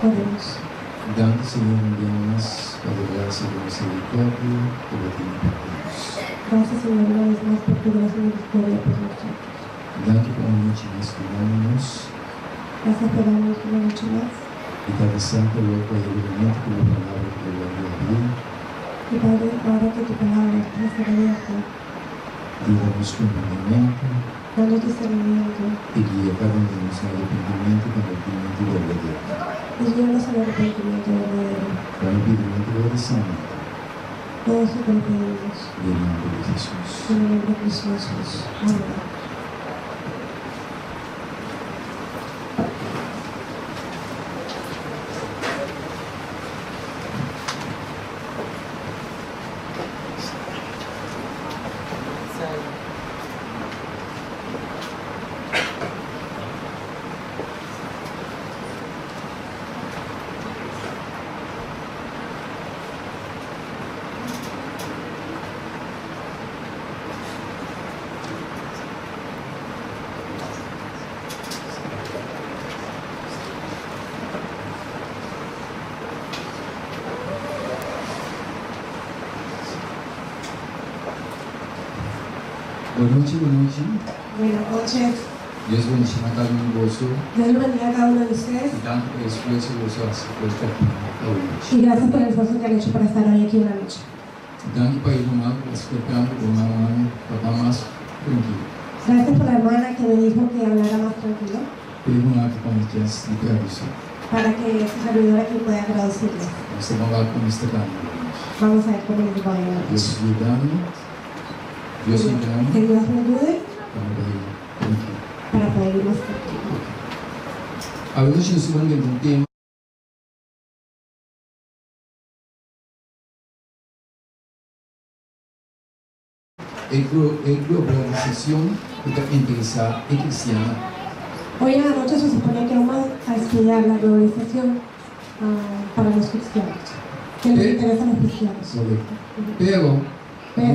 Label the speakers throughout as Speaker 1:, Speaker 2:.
Speaker 1: Oremos.
Speaker 2: Danki Señor un bia mas pa bo gracia y bo misericordia cu bo tene pa cu nos.
Speaker 1: Gracias Señor una vez mas por tu gracia y misericordia por nosotros.
Speaker 2: Danki pa un nochi mas cu dami nos.
Speaker 1: Gracias por darnos una noche mas.
Speaker 2: Y Tata Santo awor cu a yega e momento cu bo palabra ta wordo abri.
Speaker 1: Y Padre ahora que tu palabra ta ser abierta.
Speaker 2: Yuda nos comprendimentu.
Speaker 1: Danos discernimiento.
Speaker 2: Y guia cada un di nos na arrepentimiento y convertimento berdadero.
Speaker 1: Y guianos al arrepentimiento berdadero.
Speaker 2: Pa mi pidimentu bo di santo.
Speaker 1: Todo esto te lo pedimos.
Speaker 2: Den nomber di Jesus.
Speaker 1: En el nombre de Cristo Jesús. Amén.
Speaker 2: Bon nochi, bon nochi.
Speaker 1: Buenas noches.
Speaker 2: Dios bendiciona cada un di boso.
Speaker 1: Dios lo bendiga a cada uno de ustedes.
Speaker 2: Y danki pa e esfuerso cu boso a haci pa esta aki awe nochi.
Speaker 1: Y gracias por el esfuerzo que han hecho para estar hoy aquí en la noche.
Speaker 2: Y danki pa e ruman cu a sperta mi pa mama mi pa ba mas trankilo.
Speaker 1: Gracias por la hermana que me dijo que hablara más tranquilo.
Speaker 2: Pa e ruman aki pa mi chens di traduci.
Speaker 1: Para que su servidor aquí pueda traducirles.
Speaker 2: Nos ta ban wak con mester dami awe nochi.
Speaker 1: Vamos a ver como les va hoy en la noche.
Speaker 2: Dios yuda mi. Dios yuda mi.
Speaker 1: Que Dios me ayude.
Speaker 2: Pa mi bai trankilo.
Speaker 1: Para poder ir mas tranquilo.
Speaker 2: Awe nochi nos ta ban drenta un tema. E globalisacion cu ta interesa e cristiannan.
Speaker 1: Hoy en la noche se supone que vamos a estudiar la globalización para los cristianos, que les interesa a los cristianos.
Speaker 2: Correcto. Pero,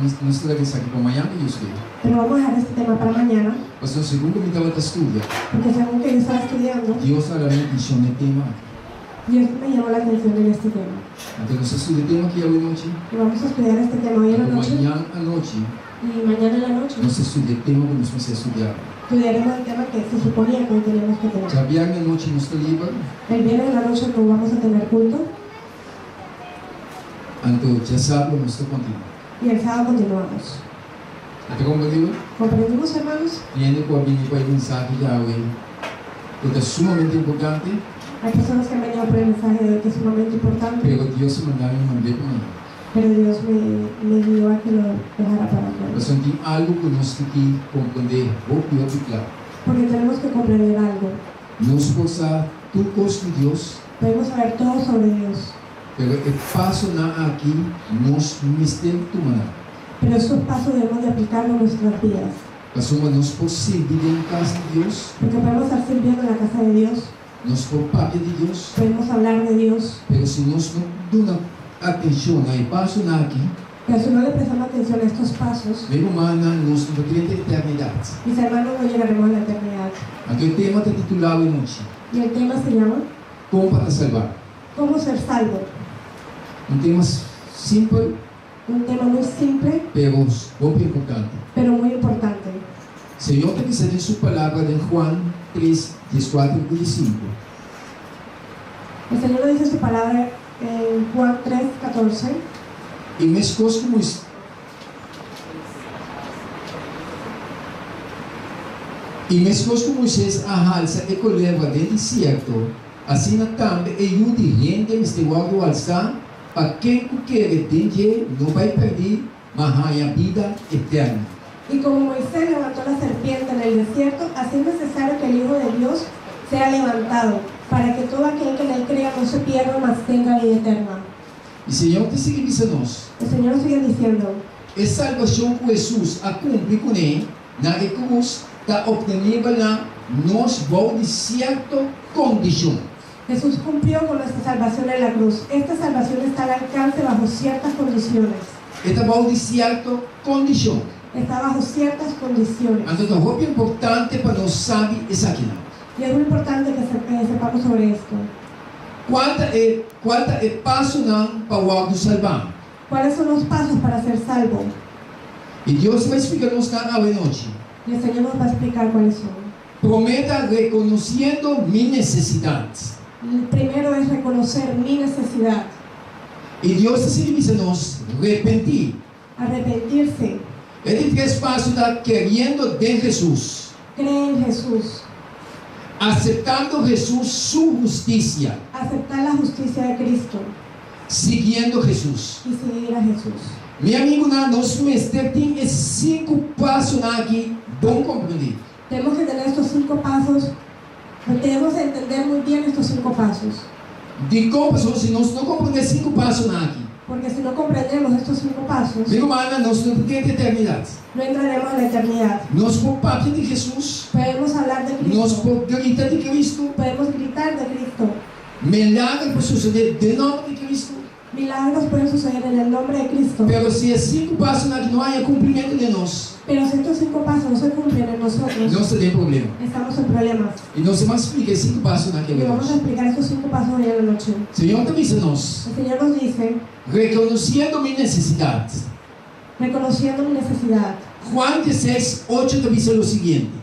Speaker 2: nos nos ta laga esaki pa mañana, Dios quiere.
Speaker 1: Pero vamos a dejar este tema para mañana.
Speaker 2: Pasobra segun cu mi tabata studia.
Speaker 1: Porque segun que yo estaba estudiando.
Speaker 2: Dios a dami atencion na e tema aki.
Speaker 1: Dios me llamó la atención en este tema.
Speaker 2: Anto nos ta studia e tema aki awe nochi.
Speaker 1: Y vamos a estudiar este tema hoy en la noche.
Speaker 2: Anto mañan anochi.
Speaker 1: Y mañana en la noche.
Speaker 2: Nos ta studia e tema ku nos mester studia.
Speaker 1: Estudiaremos el tema que se suponía que hoy teníamos que tener.
Speaker 2: Djabièrnè anochi nos ta liber.
Speaker 1: El viernes en la noche no vamos a tener culto.
Speaker 2: Anto djasabra nos ta kontinuá.
Speaker 1: Y el sábado continuamos.
Speaker 2: A ta komprendí?
Speaker 1: Comprendimos, hermanos?
Speaker 2: Tin hende ku a bini pa e mensahe djawe ku ta sumamente importante.
Speaker 1: Hay personas que han venido por el mensaje de hoy que es sumamente importante.
Speaker 2: Pero Dios a manda mi mand'é pa mañana.
Speaker 1: Pero Dios me me guió a que lo dejara para mañana.
Speaker 2: Pasobra tin algu ku nos tin ki komprendé hopi hopi kla.
Speaker 1: Porque tenemos que comprender algo.
Speaker 2: Nos por sa tur kos di Dios.
Speaker 1: Podemos saber todo sobre Dios.
Speaker 2: Pero e pasonan aki nos mester tuma nan.
Speaker 1: Pero estos pasos debemos de aplicarlo en nuestras vidas.
Speaker 2: Pasobra nos por sirbi den cas di Dios.
Speaker 1: Porque podemos estar sirviendo en la casa de Dios.
Speaker 2: Nos por papia di Dios.
Speaker 1: Podemos hablar de Dios.
Speaker 2: Pero si nos no duna atencion na e pasonan aki.
Speaker 1: Pero si no le prestamos atencion a estos pasos.
Speaker 2: Mi rumannan, nos no ta drenta eternidad.
Speaker 1: Mis hermanos, no llegaremos a la eternidad.
Speaker 2: Anto e tema ta titula awe nochi.
Speaker 1: Y el tema se llama.
Speaker 2: Con pa ta salba.
Speaker 1: Cómo ser salvo.
Speaker 2: Un tema simpel.
Speaker 1: Un tema muy simple.
Speaker 2: Pero hopi importante.
Speaker 1: Pero muy importante.
Speaker 2: Señor ta bisa den su palabra den Juan tres, dieskuater ku diesinku.
Speaker 1: El Señor lo dice en su palabra en Juan tres, katorse.
Speaker 2: I meskos ku Moisés. I meskos ku Moisés a halsa e kolebra den desierto, asina tambe e Yu di hende mester wòrdu halsá, Pa ken ku kere den dje no bai pèrdí, ma haña bida eterno.
Speaker 1: Y como Moisés levantó la serpiente en el desierto, así es necesario que el Hijo de Dios sea levantado, para que todo aquel que en él crea no se pierda, mas tenga vida eterna.
Speaker 2: I Señor ta sigui bisa nos.
Speaker 1: El Señor nos sigue diciendo.
Speaker 2: E salbashon ku Hesus a kumpli kuné na e krus ta optenibel na nos bou di sierto kondishon.
Speaker 1: Jesús cumplió con nuestra salvación en la cruz. Esta salvación está al alcance bajo ciertas condiciones.
Speaker 2: E ta bou di sierto kondishon.
Speaker 1: Está bajo ciertas condiciones.
Speaker 2: Anto ta hopi importante pa nos sabi esakinan.
Speaker 1: Y es muy importante que sepamos sobre esto.
Speaker 2: Kua ta e kua ta e pasonan pa wòrdu salbá?
Speaker 1: ¿Cuáles son los pasos para ser salvo?
Speaker 2: I Dios ta bai splika nos nan awe nochi.
Speaker 1: Y el Señor nos va a explicar cuáles son.
Speaker 2: Promé ta rekonosiendo mi nesesidat.
Speaker 1: El primero es reconocer mi necesidad.
Speaker 2: I Dios ta sigui bisa nos, Repentí.
Speaker 1: Arrepentirse.
Speaker 2: E di tres paso ta keriendo den Hesus.
Speaker 1: Cree en Jesús.
Speaker 2: Aseptando Hesus su hustisia.
Speaker 1: Aceptar la justicia de Cristo.
Speaker 2: Siguiendo Hesus.
Speaker 1: Y seguir a Jesús.
Speaker 2: Mi amigunan, nos mester tin e sinku pasonan aki bon komprendí.
Speaker 1: Tenemos que tener estos cinco pasos, debemos entender muy bien estos cinco pasos.
Speaker 2: Dikon? Pasobra si nos no komprendé e sinku pasonan aki.
Speaker 1: Porque si no comprendemos estos cinco pasos.
Speaker 2: Mi rumannan, nos no ta drenta eternidat.
Speaker 1: No entraremos en la eternidad.
Speaker 2: Nos por papia di Hesus.
Speaker 1: Podemos hablar de Cristo.
Speaker 2: Nos por grita di Cristo.
Speaker 1: Podemos gritar de Cristo.
Speaker 2: Milager por sosodé den nòmber di Cristo.
Speaker 1: Milagros pueden suceder en el nombre de Cristo.
Speaker 2: Pero si e sinku pasonan aki no haña kumplimentu den nos.
Speaker 1: Pero si estos cinco pasos no se cumplen en nosotros.
Speaker 2: Nos ta den problema.
Speaker 1: Estamos en problemas.
Speaker 2: I nos ta ban splika e sinku pasonan aki
Speaker 1: Y vamos a explicar estos cinco pasos hoy en la noche.
Speaker 2: Señor ta bisa nos.
Speaker 1: El Señor nos dice.
Speaker 2: Rekonosiendo mi nesesidat.
Speaker 1: Reconociendo mi necesidad.
Speaker 2: Juan diesseis ocho ta bisa lo siguiente.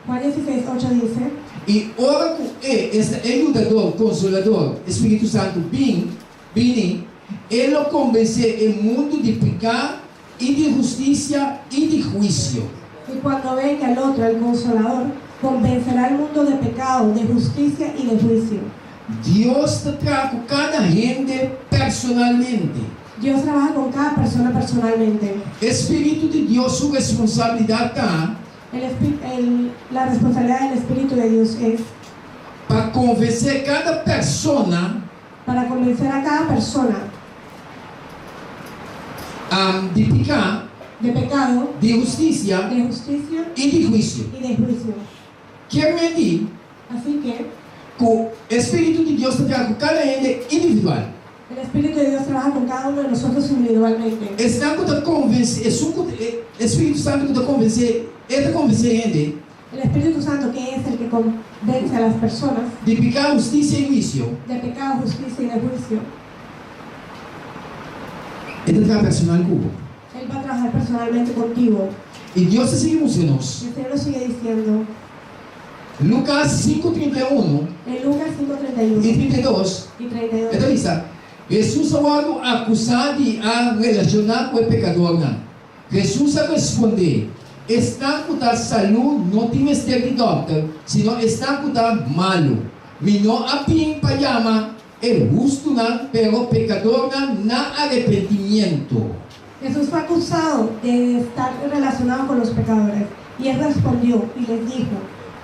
Speaker 1: Juan 16, 8 dice.
Speaker 2: I ora ku E, esta e Yudador, Konsolador, e Spiritu Santu, bin, bini, E lo konbensé e mundu di piká i di hustisia i di huisio.
Speaker 1: Y cuando venga el otro, el Consolador, convencerá al mundo de pecado, de justicia y de juicio.
Speaker 2: Dios ta traha ku kada hende personalmente.
Speaker 1: Dios trabaja con cada persona personalmente.
Speaker 2: E Spiritu di Dios su responsabilidat ta.
Speaker 1: El el la responsabilidad del Espíritu de Dios es.
Speaker 2: Pa konvensé kada persona.
Speaker 1: Para convencer a cada persona.
Speaker 2: Di piká.
Speaker 1: De pecado.
Speaker 2: Di hustisia.
Speaker 1: De justicia.
Speaker 2: I di huisio.
Speaker 1: Y de juicio.
Speaker 2: Kier men di.
Speaker 1: Así que.
Speaker 2: Ku e Spiritu di Dios ta traha ku kada hende individual.
Speaker 1: El Espíritu de Dios trabaja con cada uno de nosotros individualmente.
Speaker 2: Esnan ku ta konvensé, esun ku e Spiritu Santu ku ta konvensé, e ta konvensé hende.
Speaker 1: El Espíritu Santo que es el que convence a las personas.
Speaker 2: Di piká, hustisia i huisio.
Speaker 1: De pecado, justicia y de juicio.
Speaker 2: E ta traha personal ku bo.
Speaker 1: Él va a trabajar personalmente contigo.
Speaker 2: I Dios ta sigui mustra nos.
Speaker 1: Y el Señor nos sigue diciendo.
Speaker 2: Lukas sinku 31
Speaker 1: En Lucas 5, 31
Speaker 2: i 32,
Speaker 1: y 32.
Speaker 2: e ta bisa, Hesus a wòrdu akusá di a relashoná ku e pekadornan. Hesus a respondé, Esnan ku ta salú no tin mester di dòkter, sino esnan ku ta malu. Mi no a bin pa yama e hustunan, pero pekadornan na arepentimiento.
Speaker 1: Jesús fue acusado de estar relacionado con los pecadores, y él respondió y les dijo,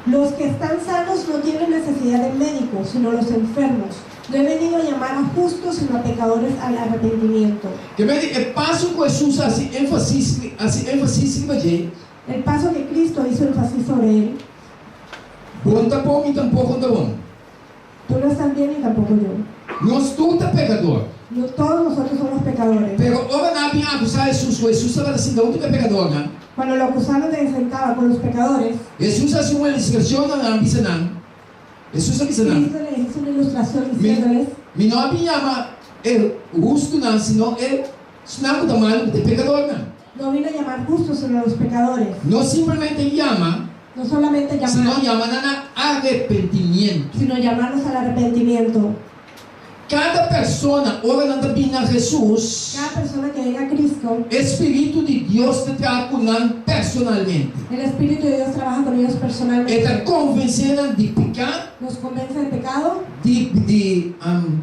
Speaker 1: Los que están sanos no tienen necesidad de médico, sino los enfermos. No he venido a llamar a justos, sino a pecadores al arrepentimiento.
Speaker 2: Ke mei di e paso ku Hesus a hasi énfasis hasi énfasis riba dje.
Speaker 1: El paso que Cristo hizo énfasis sobre él.
Speaker 2: Bo no ta bon, mi tampoko no ta bon.
Speaker 1: Tú no estás bien ni tampoco yo.
Speaker 2: Nos tur ta pekador.
Speaker 1: No, todos nosotros somos pecadores.
Speaker 2: Pero ora nan a bin akusá Hesus ku Hesus tabata sinta huntu ku e pekadornan.
Speaker 1: Cuando lo acusaron de que sentaba con los pecadores.
Speaker 2: Hesus a hasi un ilustrashon na nan, bisa nan, Hesus a bisa nan.
Speaker 1: Cristo les hizo una ilustración diciéndoles.
Speaker 2: Mi no a bin yama e hustunan, sino e esnan ku ta malu, ku ta e pekadornan.
Speaker 1: No vino a llamar justos, sino a los pecadores.
Speaker 2: No simplemente yama.
Speaker 1: No solamente llamar.
Speaker 2: Sino yama nan na arepentimiento.
Speaker 1: Sino llamarlos al arrepentimiento.
Speaker 2: Kada persona ora nan ta bini na Hesus.
Speaker 1: Cada persona que venga a Cristo.
Speaker 2: E Spiritu di Dios ta traha ku nan personalmente.
Speaker 1: El Espíritu de Dios trabaja con ellos personalmente.
Speaker 2: E ta konvensé nan di piká.
Speaker 1: Los convence de pecado.
Speaker 2: Di di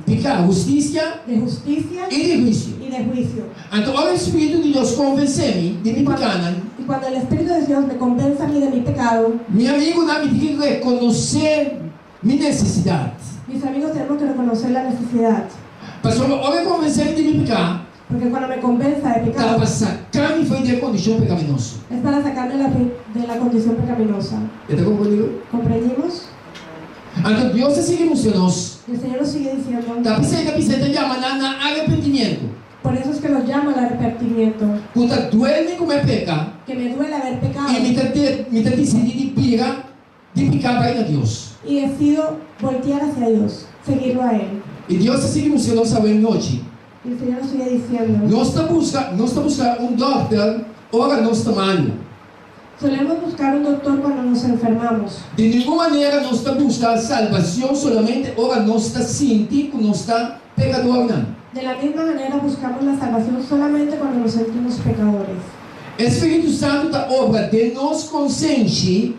Speaker 2: piká, hustisia.
Speaker 1: De justicia.
Speaker 2: I di huisio.
Speaker 1: Y de juicio.
Speaker 2: Anto ora e Spiritu di Dios konvensé mi di mi pikánan.
Speaker 1: Y cuando el Espíritu de Dios me convence a mí de mi pecado.
Speaker 2: Mi amigunan, mi tin ki rekonosé mi nesesidat.
Speaker 1: Mis amigos, tenemos que reconocer la necesidad.
Speaker 2: Pasobra ora e konvensé mi di mi piká.
Speaker 1: Porque cuando me convenza de pecado.
Speaker 2: Ta pa saká mi for di e kondishon pekaminoso.
Speaker 1: Es para sacarme de la condición pecaminosa.
Speaker 2: E ta komprendido?
Speaker 1: Comprendimos?
Speaker 2: Anto Dios ta sigui mustra nos.
Speaker 1: El Señor nos sigue diciendo.
Speaker 2: Ta p'esei ta bisa e ta yama nan na arepentimiento.
Speaker 1: Por eso es que los llama al arrepentimento.
Speaker 2: Ku ta duel mi ku mi a peka.
Speaker 1: Que me duele haber pecado.
Speaker 2: I mi ta mi ta disidí di bira. di piká bai na Dios.
Speaker 1: Y decido voltear hacia Dios, seguirlo a Él.
Speaker 2: I Dios ta sigui mustra nos awe nochi.
Speaker 1: Y el Señor nos sigue diciendo.
Speaker 2: Nos ta buska, nos ta buska un dòkter ora nos ta malu.
Speaker 1: Solemos buscar un doctor cuando nos enfermamos.
Speaker 2: Di ningun manera nos ta buska salbacion solamente ora nos ta sinti cu nos ta pecadornan.
Speaker 1: De la misma manera buscamos la salvación solamente cuando nos sentimos pecadores.
Speaker 2: E Spiritu Santu ta obra den nos consenshi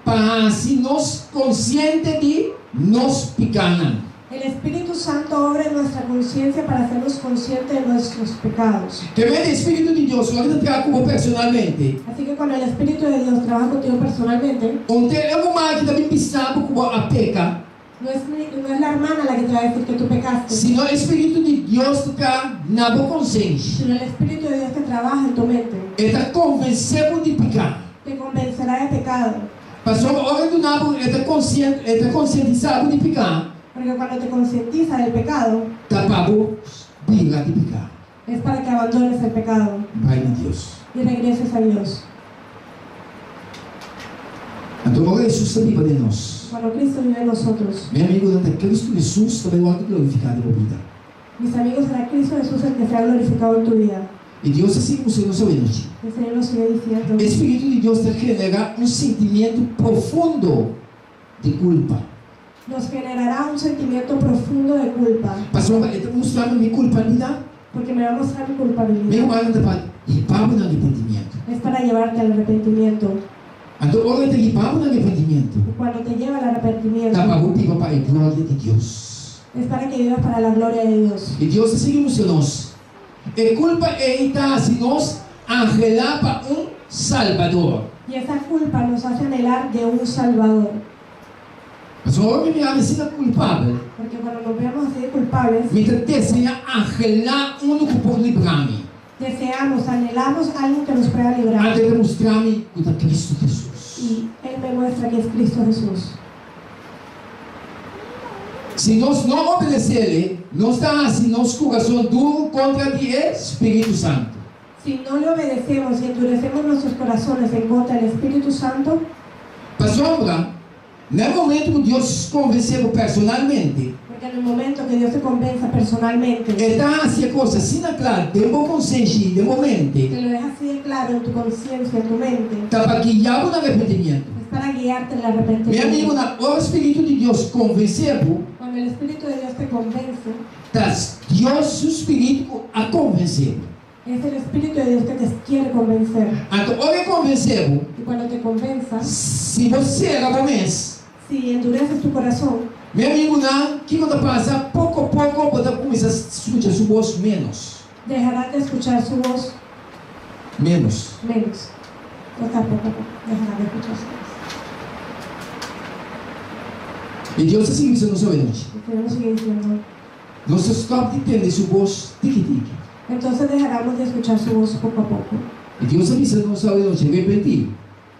Speaker 2: pa haci nos conciente di nos picanan.
Speaker 1: El Espíritu Santo obra en nuestra conciencia para hacernos consciente de nuestros pecados.
Speaker 2: Te mende e Spiritu di Dios ora ta traha cu bo personalmente.
Speaker 1: Así que cuando el Espíritu de Dios trabaja contigo personalmente.
Speaker 2: Un te e ruman ki ta bin bisa bo cu bo a peca.
Speaker 1: No es no es la hermana la que te va a decir que tú pecaste.
Speaker 2: Sino e Spiritu di Dios ta traha na bo consenshi.
Speaker 1: Sino el Espíritu de Dios que trabaja en tu mente.
Speaker 2: E ta convence bo di pica.
Speaker 1: Te convencerá de pecado.
Speaker 2: Pasobra ora e duna bo, e ta conscien, e ta concientisa bo di pica.
Speaker 1: Porque cuando te concientiza del pecado.
Speaker 2: Ta pa bo bira di pica.
Speaker 1: Es para que abandones el pecado.
Speaker 2: Bai na Dios.
Speaker 1: Y regreses a Dios.
Speaker 2: Anto ora Hesus ta biba den nos.
Speaker 1: Cuando Cristo vive en nosotros.
Speaker 2: Mi amigunan, ta Cristo Hesus ta bai wòrdu glorifiká den bo bida.
Speaker 1: Mis amigos, será Cristo Jesús el que sea glorificado en tu vida.
Speaker 2: I Dios ta sigui mustra nos awenochi.
Speaker 1: El Señor nos sigue diciendo.
Speaker 2: E Spiritu di Dios ta generá un sentimiento profundo di kulpa.
Speaker 1: Nos generará un sentimiento profundo de culpa.
Speaker 2: Pasobra e ta mustra mi mi kulpabilidat.
Speaker 1: Porque me va a mostrar mi culpabilidad.
Speaker 2: Mi rumannan ta pa hiba bo na arrepentimiento.
Speaker 1: Es para llevarte al arrepentimiento.
Speaker 2: Anto ora e ta hiba bo na arrepentimiento.
Speaker 1: Y cuando te lleva al arrepentimiento.
Speaker 2: Ta pa bo biba pa e gloria di Dios.
Speaker 1: Es para que vivas para la gloria de Dios.
Speaker 2: I Dios ta sigui mustra nos. E kulpa ei ta hasi nos anhelá pa un Salbador.
Speaker 1: Y esa culpa nos hace anhelar de un Salvador.
Speaker 2: Pasobra ora mi mira mi asina kulpabel.
Speaker 1: Porque cuando nos vemos así de culpables.
Speaker 2: Mi ta deseá anhelá unu ku por librá mi.
Speaker 1: Deseamos, anhelamos alguien que nos pueda librar.
Speaker 2: Anto e ta mustra mi ku ta Cristo Hesus.
Speaker 1: Y Él me muestra que es Cristo Jesús.
Speaker 2: Si nos no obedecele, nos ta hasi nos kurason duru kontra di e Spiritu Santu.
Speaker 1: Si no le obedecemos y endurecemos nuestros corazones en contra del Espíritu Santo.
Speaker 2: Pasobra, na e momento ku Dios konvensé bo personalmente.
Speaker 1: Porque en el momento que Dios te convenza personalmente.
Speaker 2: E ta hasi e kos asina kla den bo konsenshi i den bo mente.
Speaker 1: Te lo deja así de claro en tu conciencia, en tu mente.
Speaker 2: Ta pa guia bo na arrepentimiento.
Speaker 1: Es para guiarte en el arrepentimiento.
Speaker 2: Mi amigunan, ora Spiritu di Dios konvensé bo.
Speaker 1: Cuando el Espíritu de Dios te convence.
Speaker 2: Ta Dios su Spiritu ku a konvensé bo.
Speaker 1: Es el Espíritu de Dios que te quiere convencer.
Speaker 2: Anto ora e konvensé bo.
Speaker 1: Y cuando te convenza.
Speaker 2: Si bo sera bo mes.
Speaker 1: Si endureces tu corazón.
Speaker 2: Mi amigunan, kiko ta pasa? Poko poko bo ta kuminsá skucha su bos ménos.
Speaker 1: Dejarás de escuchar su voz.
Speaker 2: Ménos.
Speaker 1: Ménos. Poco a poco dejarás de escuchar su voz.
Speaker 2: I Dios ta sigui bisa nos awe nochi.
Speaker 1: El Señor nos sigue diciendo.
Speaker 2: Nos ta stòp di tende su bos tiki tiki.
Speaker 1: Entonces dejaramos de escuchar su voz poco a poco.
Speaker 2: I Dios a bisa nos awe nochi, Repentí.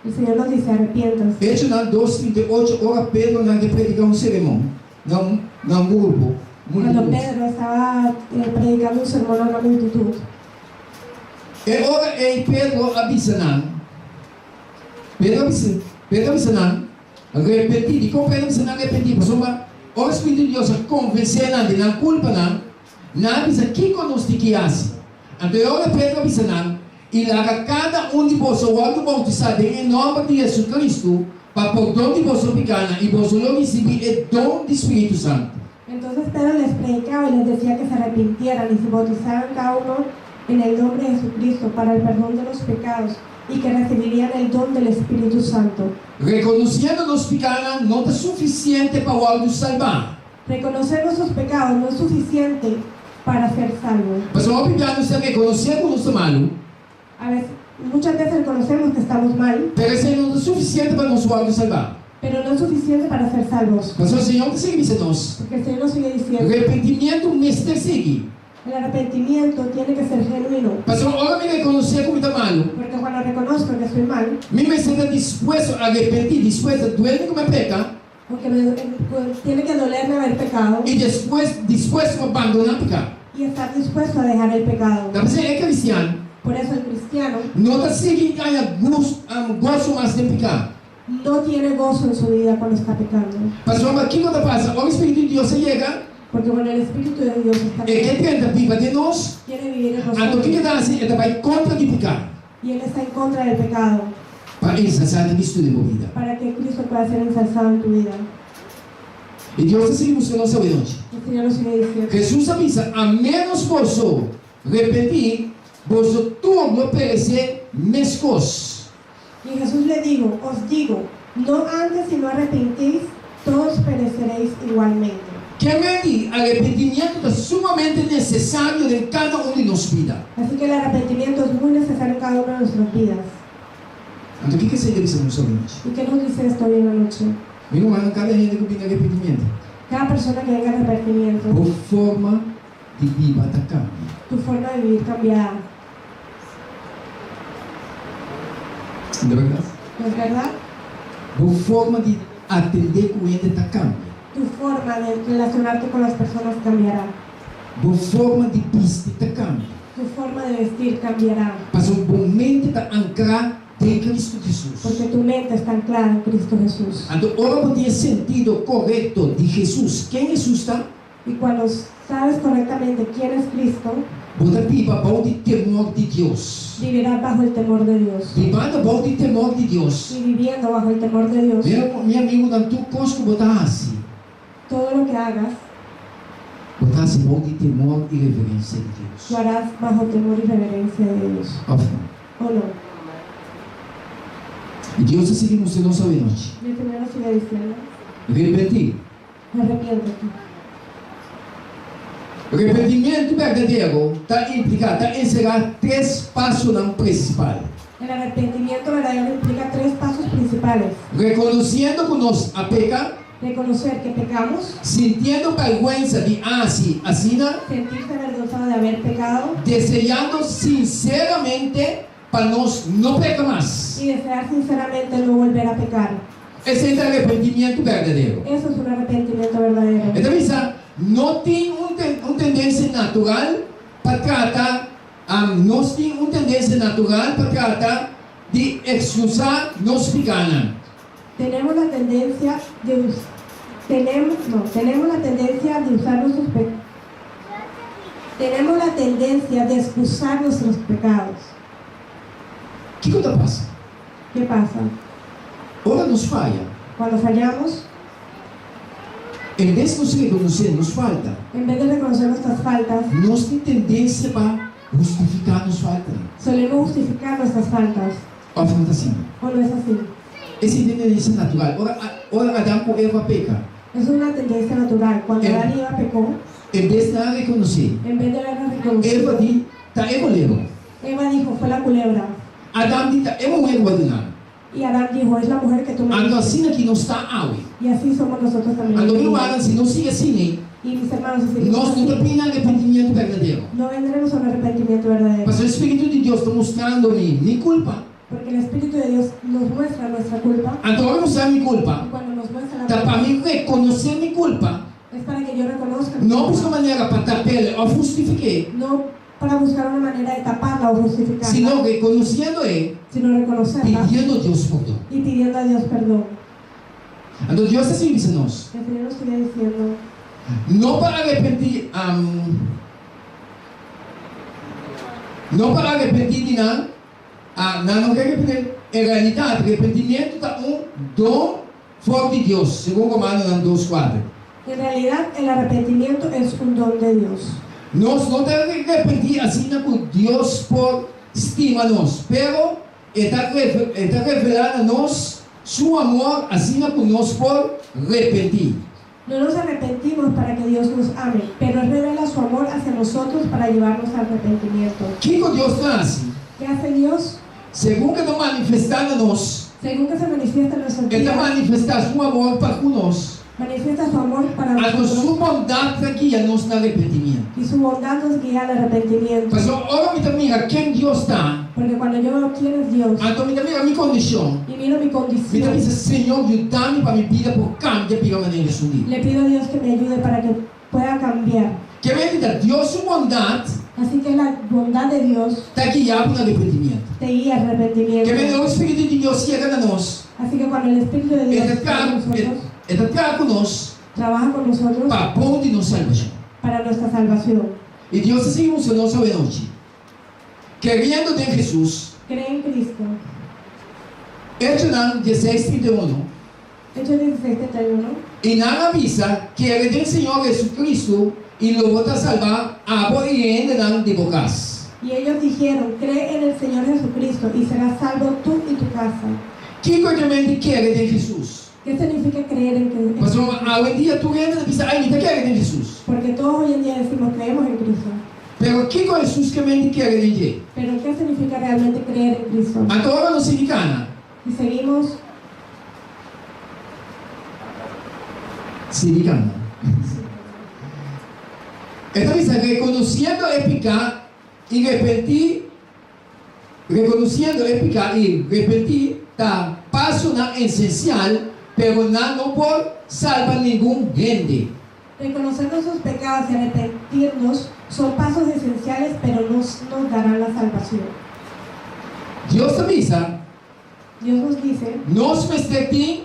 Speaker 1: El Señor nos dice, Arrepiéntanse.
Speaker 2: Echonan 2:38 Ora Pedro nan ke prediká un seremon na un na un grupo,
Speaker 1: Cuando
Speaker 2: multitud.
Speaker 1: Pedro estaba predicando un sermón a una multitud.
Speaker 2: E ora ei Pedro a bisa nan, Pedro a bisa, Pedro a bisa nan, Repentí. Dikon Pedro a bisa nan repentí? Pasobra ora Spiritu di Dios a konvensé nan di nan kulpanan, nan a bisa, Kiko nos tin ki hasi? Anto e ora Pedro a bisa nan, I laga kada un di boso wòrdu boutisá den e nòmber di JesuCristu pa pordon di boso pikánan, i boso lo risibí e don di Spiritu Santu.
Speaker 1: Entonces Pedro les predicaba y les decía que se arrepintieran y se bautizaran cada uno en el nombre de Jesucristo para el perdón de los pecados y que recibirían el don del Espíritu Santo.
Speaker 2: Rekonosiendo nos pikánan no ta sufisiente pa wòrdu salbá.
Speaker 1: Reconocer nuestros pecados no es suficiente para ser salvo.
Speaker 2: Pasobra hopi bia nos ta rekonosé ku nos ta malu.
Speaker 1: A veces, muchas veces reconocemos que estamos mal.
Speaker 2: Pero esei no ta sufisiente pa nos wòrdu salbá.
Speaker 1: Pero no es suficiente para ser salvos.
Speaker 2: Pasobra Señor ta sigui bisa nos.
Speaker 1: Porque el Señor nos sigue diciendo.
Speaker 2: Repentimiento mester sigui.
Speaker 1: El arrepentimiento tiene que ser genuino.
Speaker 2: Pasobra ora mi rekonosé ku mi ta malu.
Speaker 1: Porque cuando reconozco que estoy mal.
Speaker 2: Mi mester ta dispuesto a arepentí, dispuesto a duel mi ku mi a peka.
Speaker 1: Porque me tiene que dolerme haber pecado.
Speaker 2: I despues dispuesto pa bandoná piká.
Speaker 1: Y estar dispuesto a dejar el pecado.
Speaker 2: Ta p'esei e kristian.
Speaker 1: Por eso el cristiano.
Speaker 2: No ta sigui haña goso mas den piká.
Speaker 1: No tiene gozo en su vida cuando está pecando.
Speaker 2: Pasobra kiko ta pasa ora e Spiritu di Dios a yega?
Speaker 1: Porque cuando el Espíritu de Dios está
Speaker 2: E ke drenta biba den nos,
Speaker 1: quiere vivir en
Speaker 2: anto
Speaker 1: nosotros.
Speaker 2: kiko ta hasi? E ta bai kontra di piká.
Speaker 1: Y Él está en contra del pecado.
Speaker 2: Pa ensalsá Kristu den bo bida.
Speaker 1: Para que Cristo pueda ser ensalzado en tu vida.
Speaker 2: I Dios ta sigui mustra nos awe nochi.
Speaker 1: El Señor nos sigue diciendo.
Speaker 2: Hesus a bisa, A ménos boso repentí, boso tur lo peresé meskos.
Speaker 1: Y Jesús le dijo, Os digo, no antes si no arrepentís, todos pereceréis igualmente.
Speaker 2: Ke men di, arepentimiento ta sumamente nesesario den kada un di nos bida.
Speaker 1: Así que el arrepentimiento es muy necesario en cada una de nuestras vidas.
Speaker 2: Anto kiko esei ta bisa nos awe nochi?
Speaker 1: ¿Y qué nos dice esto hoy en la noche?
Speaker 2: Mi rumannan, kada hende ku bini arepentimiento,
Speaker 1: Cada persona que venga al arrepentimiento,
Speaker 2: bo forma di biba ta kambia.
Speaker 1: tu forma de vivir cambiará.
Speaker 2: No ta bèrdat?
Speaker 1: ¿No es verdad?
Speaker 2: Bo forma di atendé ku hende ta kambia.
Speaker 1: Tu forma de relacionarte con las personas cambiará.
Speaker 2: Bo forma di bisti ta kambia.
Speaker 1: Tu forma de vestir cambiará.
Speaker 2: Pasobra bo mente ta ankrá den Kristu Hesus.
Speaker 1: Porque tu mente está anclada en Cristo Jesús.
Speaker 2: Anto ora bo tin e sentido korekto di Hesus, ken Hesus ta?
Speaker 1: Y cuando sabes correctamente quién es Cristo,
Speaker 2: Bo ta biba bou di temor di Dios.
Speaker 1: Vivirás bajo el temor de Dios.
Speaker 2: Bibando bou di temor di Dios.
Speaker 1: Y viviendo bajo el temor de Dios.
Speaker 2: Mi amigunan, tur kos ku bo ta hasi.
Speaker 1: Todo lo que hagas.
Speaker 2: Bo ta hasi bou di temor i reverensia di Dios.
Speaker 1: Lo harás bajo temor y reverencia de Dios.
Speaker 2: Òf no?
Speaker 1: O no?
Speaker 2: I Dios ta sigui mustra nos awe nochi.
Speaker 1: Y el Señor nos sigue diciendo.
Speaker 2: Repentí.
Speaker 1: Arrepiéntete.
Speaker 2: Repentimentu berdadero ta impliká, ta enserá tres pasonan prinsipal.
Speaker 1: El arrepentimiento verdadero implica tres pasos principales.
Speaker 2: Rekonosiendo ku nos a peka.
Speaker 1: Reconocer que pecamos.
Speaker 2: Sintiendo bèrgwensa di hasi asina.
Speaker 1: Sentirse avergonzado de haber pecado.
Speaker 2: Deseando sinseramente pa nos no peka mas.
Speaker 1: Y desear sinceramente no volver a pecar.
Speaker 2: Esei ta arepentimiento berdadero.
Speaker 1: Eso es un arrepentimiento verdadero.
Speaker 2: E ta bisa, No tin un tendensia natural pa trata, nos tin un tendensia natural pa trata di ekskusá nos pikánan.
Speaker 1: Tenemos la tendencia de tenemos, no, tenemos la tendencia de usar nuestros pe tenemos la tendencia de excusar nuestros pecados.
Speaker 2: Kiko ta pasa?
Speaker 1: Qué pasa?
Speaker 2: Ora nos faya.
Speaker 1: Cuando fallamos.
Speaker 2: En bes nos rekonosé nos falta.
Speaker 1: En vez de reconocer nuestras faltas.
Speaker 2: Nos tin tendensia pa hustifiká nos faltanan.
Speaker 1: Solemos justificar nuestras faltas.
Speaker 2: Òf no ta asina?
Speaker 1: O no es así?
Speaker 2: Esei ta tendensia natural. Ora ora Adam ku Eva peka.
Speaker 1: Es una tendencia natural. Cuando Adán y Eva pecó.
Speaker 2: En bes nan a rekonosé.
Speaker 1: En vez de haberla reconocido.
Speaker 2: Eva di, Ta e kolebra.
Speaker 1: Eva dijo, Fue la culebra.
Speaker 2: Adam di, Ta e muher ku a duna mi.
Speaker 1: Y Adán dijo, Es la mujer que tú me
Speaker 2: Anto
Speaker 1: diste.
Speaker 2: asina ki nos ta awe.
Speaker 1: Y así somos nosotros también
Speaker 2: Anto
Speaker 1: hoy
Speaker 2: mi
Speaker 1: en día.
Speaker 2: rumannan, si nos sigui asina ei,
Speaker 1: Y mis hermanos, si seguimos
Speaker 2: nos no ta
Speaker 1: así,
Speaker 2: bini arepentimiento berdadero.
Speaker 1: no vendremos a un arrepentimiento verdadero.
Speaker 2: Pasobra e Spiritu di Dios ta mustrando mi mi kulpa.
Speaker 1: Porque el Espíritu de Dios nos muestra nuestra culpa.
Speaker 2: Anto ora mustra mi kulpa,
Speaker 1: Y cuando nos muestra la
Speaker 2: ta pa
Speaker 1: culpa,
Speaker 2: mi rekonosé mi kulpa.
Speaker 1: es para que yo reconozca mi
Speaker 2: No
Speaker 1: culpa.
Speaker 2: buska manera pa tap'el òf hustifik'é.
Speaker 1: No para buscar una manera de taparla o justificarla,
Speaker 2: Sino reconociendo e,
Speaker 1: sino reconocerla
Speaker 2: pidiendo Dios pordon.
Speaker 1: y pidiendo a Dios perdón.
Speaker 2: Anto Dios ta sigui bisa nos,
Speaker 1: El Señor nos sigue diciendo,
Speaker 2: No pa arepentí, no pa arepentí di nan, a nan no ke arepentí. En realidat, arepentimiento ta un don for di Dios, segun Romanonan dos kuater.
Speaker 1: En realidad, el arrepentimiento es un don de Dios.
Speaker 2: Nos no ta repentí asina ku Dios por stima nos, pero E ta E ta revelá na nos Su amor asina ku nos por repentí.
Speaker 1: No nos arrepentimos para que Dios nos ame, pero Él revela su amor hacia nosotros para llevarnos al arrepentimiento.
Speaker 2: Kiko Dios ta hasi?
Speaker 1: Qué hace Dios?
Speaker 2: Segun ku E ta manifestá na nos.
Speaker 1: Segun que se manifiesta en nuestras
Speaker 2: E ta
Speaker 1: vidas.
Speaker 2: manifestá Su amor pa ku nos.
Speaker 1: Manifiesta su amor para
Speaker 2: Anto
Speaker 1: nosotros.
Speaker 2: Su bondat ta guia nos na arepentimiento.
Speaker 1: Y su bondad nos guía al arrepentimiento.
Speaker 2: Pasobra ora mi ta mira ken Dios ta.
Speaker 1: Porque cuando yo veo quién es Dios.
Speaker 2: Anto mi ta mira mi kondishon.
Speaker 1: Y miro mi
Speaker 2: Mi ta
Speaker 1: condición.
Speaker 2: bisa, Señor, yuda mi pa mi bida por kambia bira manera esun di.
Speaker 1: Le pido a Dios que me ayude para que pueda cambiar.
Speaker 2: Ke menti ta Dios su bondat.
Speaker 1: Así que la bondad de Dios.
Speaker 2: Ta guia bo na arepentimiento.
Speaker 1: Te guía al arrepentimiento.
Speaker 2: Ke menti ora e Spiritu di Dios yega na nos.
Speaker 1: Así que cuando el Espíritu de Dios está con nosotros,
Speaker 2: E ta traha ku nos
Speaker 1: trabaja con nosotros
Speaker 2: pa bon di nos salbashon.
Speaker 1: para nuestra salvación.
Speaker 2: I Dios ta sigui mustra nos awe nochi, Keriendo den Hesus.
Speaker 1: Cree en Cristo.
Speaker 2: Echonan 16, 31.
Speaker 1: Hechos 16, 31.
Speaker 2: I nan a bisa, Kere den Señor Jesucristo, i lo bo ta salbá, abo i e hendenan di bo kas.
Speaker 1: Y ellos dijeron, Cree en el Señor Jesucristo, y serás salvo tú y tu casa.
Speaker 2: Kiko e men di kere den Hesus?
Speaker 1: ¿Qué significa creer en Cristo?
Speaker 2: Pasobra awendia tur hende ta bisa, Ai, mi ta kere den Hesus.
Speaker 1: Porque todos hoy en día decimos, creemos en Cristo.
Speaker 2: Pero kiko Hesus ke men di kere den dje?
Speaker 1: Pero ¿qué significa realmente creer en Cristo?
Speaker 2: Anto ora nos sigui kana.
Speaker 1: Si seguimos.
Speaker 2: Sigui kana. E ta bisa, Rekonosiendo e piká i repentí, rekonosiendo e piká i repentí ta pasonan esensial, pero nan no por salba ningun hende.
Speaker 1: Reconocer nuestros pecados y arrepentirnos son pasos esenciales, pero no nos darán la salvación.
Speaker 2: Dios ta bisa.
Speaker 1: Dios nos dice.
Speaker 2: Nos mester tin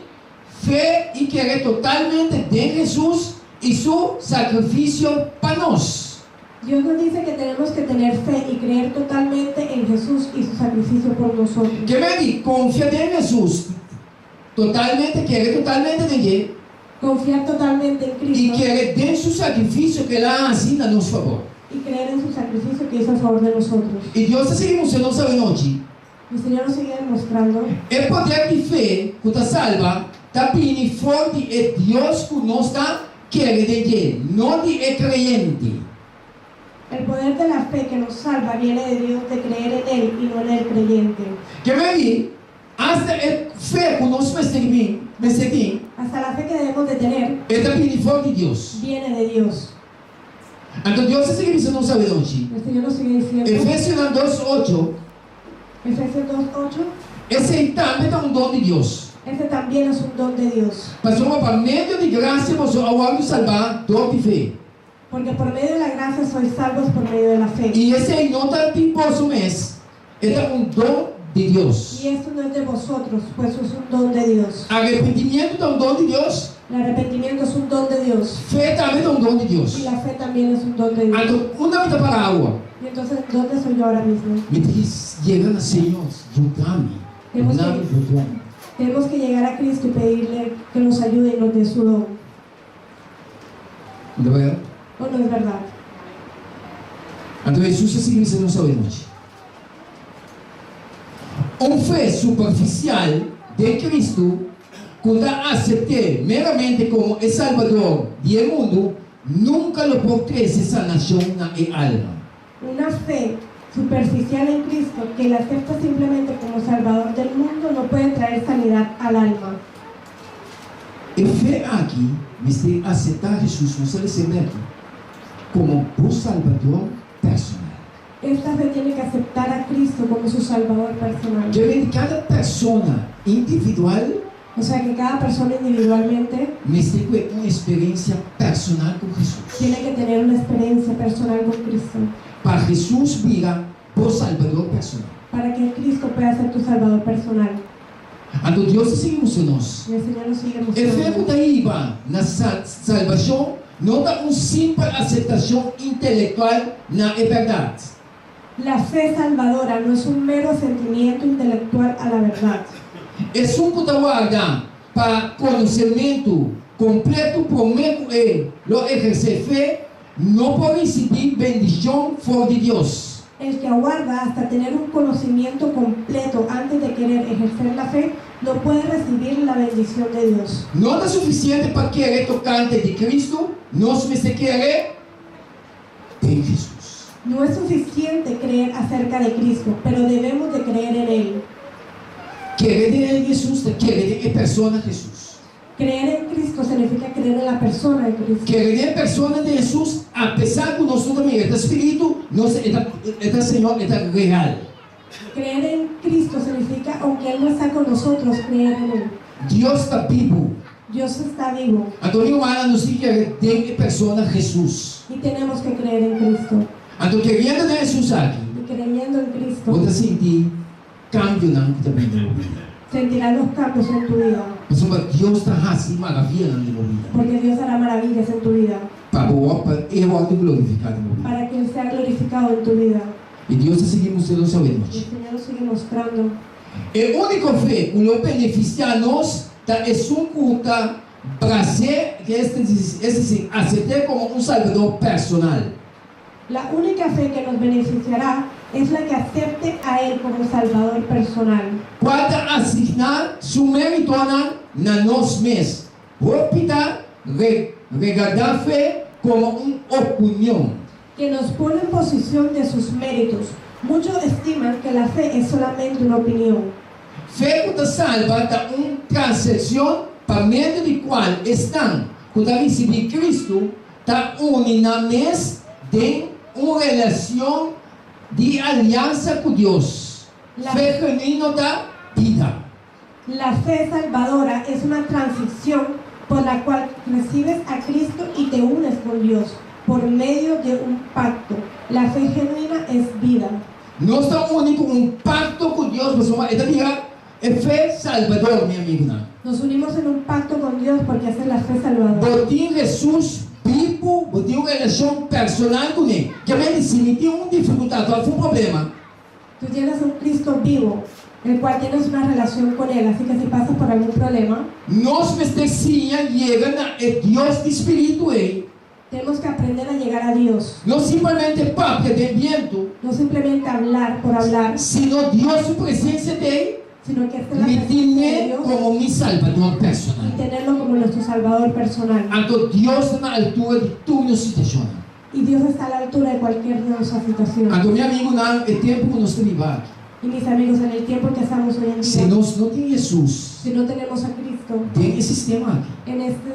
Speaker 2: fe i kere totalmente den Hesus i su sakrifisio pa nos.
Speaker 1: Dios nos dice que tenemos que tener fe y creer totalmente en Jesús y su sacrificio por nosotros.
Speaker 2: Ke men di konfia den Hesus totalmente, kere totalmente den dje.
Speaker 1: Confiar totalmente en
Speaker 2: I
Speaker 1: Cristo.
Speaker 2: kere den su sakrifisio ku el a hasi na nos fabor.
Speaker 1: Y creer en su sacrificio que hizo a favor de nosotros.
Speaker 2: I Dios ta sigui mustra nos awenochi.
Speaker 1: El Señor nos sigue demostrando.
Speaker 2: E poder di fe ku ta salba ta bini for di e Dios ku nos ta kere den dje, no di e kreyente.
Speaker 1: El poder de la fe que nos salva viene de Dios de creer en Él y no en el creyente.
Speaker 2: Ke men di, Asta e fe ku nos mester bin, mester tin.
Speaker 1: Hasta la fe que debemos de tener.
Speaker 2: E ta bini for di Dios.
Speaker 1: Viene de Dios.
Speaker 2: Anto Dios ta sigui bisa nos awe nochi.
Speaker 1: El Señor nos sigue diciendo.
Speaker 2: Efesionan 2, 8.
Speaker 1: Efesios 2, 8.
Speaker 2: Esei tambe ta un don di Dios.
Speaker 1: Ese también es un don de Dios.
Speaker 2: Pasobra pa medio di grasia boso a wòrdu salbá dor di fe.
Speaker 1: Porque por medio de la gracia sois salvos por medio de la fe.
Speaker 2: I esei no ta di boso mes, e ta un don di Dios.
Speaker 1: Y esto no es de vosotros, pues es un don de Dios.
Speaker 2: Arepentimentu ta un don di Dios.
Speaker 1: El arrepentimiento es un don de Dios.
Speaker 2: Fe tambe ta un don di Dios.
Speaker 1: Y la fe también es un don de Dios.
Speaker 2: Anto, unda mi ta para awe?
Speaker 1: Y entonces, ¿dónde estoy yo ahora mismo?
Speaker 2: Mi tin yega na Señor, yuda mi,
Speaker 1: Tenemos
Speaker 2: duna mi
Speaker 1: que,
Speaker 2: bo don.
Speaker 1: tenemos que llegar a Cristo y pedirle que nos ayude y nos dé su don.
Speaker 2: No ta bèrdat?
Speaker 1: ¿O no es verdad?
Speaker 2: Anto Hesus a sigui bisa nos awe nochi, Un fe superfisial den Cristo ku ta asept'é meramente komo e Salbador di e mundu nunka lo por trese sanashon na e alma.
Speaker 1: Una fe superficial en Cristo que la acepta simplemente como Salvador del mundo no puede traer sanidad al alma.
Speaker 2: E fe aki mester aseptá Hesus, nos a lesa aki, komo bo Salbador personal.
Speaker 1: Esta fe tiene que aceptar a Cristo como su Salvador personal.
Speaker 2: Ke men di kada persona individual
Speaker 1: O sea que cada persona individualmente
Speaker 2: mester ku un eksperensia personal ku Hesus.
Speaker 1: tiene que tener una experiencia personal con Cristo.
Speaker 2: Pa Hesus bira bo Salbador personal.
Speaker 1: Para que Cristo pueda ser tu Salvador personal.
Speaker 2: Anto Dios ta sigui mustra nos.
Speaker 1: Y el Señor nos sigue
Speaker 2: E fe ku
Speaker 1: mostrando.
Speaker 2: ta hiba na salbashon no ta un simpel aseptashon intelektual na e bèrdat.
Speaker 1: La fe salvadora no es un mero sentimiento intelectual a la verdad.
Speaker 2: Esun ku ta warda pa konosementu kompletu promé ku e lo ehersé fe, no por risibí bendishon for di Dios.
Speaker 1: El que aguarda hasta tener un conocimiento completo antes de querer ejercer la fe, no puede recibir la bendición de Dios.
Speaker 2: No ta sufisiente pa kere tokante di Kristu, nos mester kere den Hesus.
Speaker 1: No es suficiente creer acerca de Cristo, pero debemos de creer en Él.
Speaker 2: Kere den Hesus ta kere den e persona Hesus.
Speaker 1: Creer en Cristo significa creer en la persona de Cristo.
Speaker 2: Kere den e persona di Hesus, apesar ku nos no ta mira, e ta spiritu, nos e ta e ta Señor, e ta real.
Speaker 1: Creer en Cristo significa, aunque Él no está con nosotros, creer en Él.
Speaker 2: Dios ta bibu.
Speaker 1: Dios está vivo.
Speaker 2: Anto mi rumannan, nos tin kere den e persona Hesus.
Speaker 1: Y tenemos que creer en Cristo.
Speaker 2: Anto keriendo den Hesus aki,
Speaker 1: Y creyendo en Cristo,
Speaker 2: bo ta sinti kambionan ku ta bini den bo bida.
Speaker 1: Sentirás los cambios en tu vida.
Speaker 2: Pasobra Dios ta hasi maravianan den bo bida.
Speaker 1: Porque Dios hará maravillas en tu vida.
Speaker 2: Pa bo pa E wòrdu glorifiká den bo bida.
Speaker 1: Para que Él sea glorificado en tu vida.
Speaker 2: I Dios ta sigui mustra nos awe
Speaker 1: Y el
Speaker 2: nochi.
Speaker 1: Señor nos sigue mostrando.
Speaker 2: E úniko fe ku lo benefisiá nos ta esun ku ta bras'é, es desir, asept'é komo un Salbador personal.
Speaker 1: La única fe que nos beneficiará es la que acepte a Él como Salvador personal.
Speaker 2: Kua ta asigná su méritonan na nos mes. Hopi ta regardá fe komo un opinion.
Speaker 1: Que nos pone en posición de sus méritos. Muchos estiman que la fe es solamente una opinión.
Speaker 2: Fe ku ta salba ta un transakshon pa medio di kual esnan ku ta risibí Kristu ta uni nan mes den un relashon di aliansa ku Dios. Fe genuino ta bida.
Speaker 1: La fe salvadora es una transacción por la cual recibes a Cristo y te unes con Dios por medio de un pacto. La fe genuina es vida.
Speaker 2: Nos ta uni ku un pakto ku Dios pasobra e ta bira e fe salbador, mi amigunan.
Speaker 1: Nos unimos en un pacto con Dios porque esa es la fe salvadora.
Speaker 2: Bo tin Hesus bibu, bo tin un relashon personal kuné. Ke men di si mi tin un difikultat òf un problema,
Speaker 1: Tú tienes un Cristo vivo, el cual tienes una relación con Él, así que si pasas por algún problema,
Speaker 2: Nos mester siña yega na e Dios di spiritu ei.
Speaker 1: Tenemos que aprender a llegar a Dios.
Speaker 2: No simplemente papia den bientu.
Speaker 1: No simplemente hablar por hablar.
Speaker 2: Sino Dios su presencia t'ei.
Speaker 1: Sino que esté la
Speaker 2: Mi
Speaker 1: presencia de
Speaker 2: tin'é
Speaker 1: Dios.
Speaker 2: komo mi Salbador personal.
Speaker 1: Y tenerlo como nuestro Salvador personal.
Speaker 2: Anto Dios ta na altura di tur nos situashonnan.
Speaker 1: Y Dios está a la altura de cualquier de nuestras situaciones.
Speaker 2: Anto mi amigunan, e tempu ku nos ta biba aki.
Speaker 1: Y mis amigos, en el tiempo que estamos hoy en
Speaker 2: Si
Speaker 1: día.
Speaker 2: nos no tin Hesus.
Speaker 1: Si no tenemos a Cristo.
Speaker 2: Den e sistema aki.
Speaker 1: En este,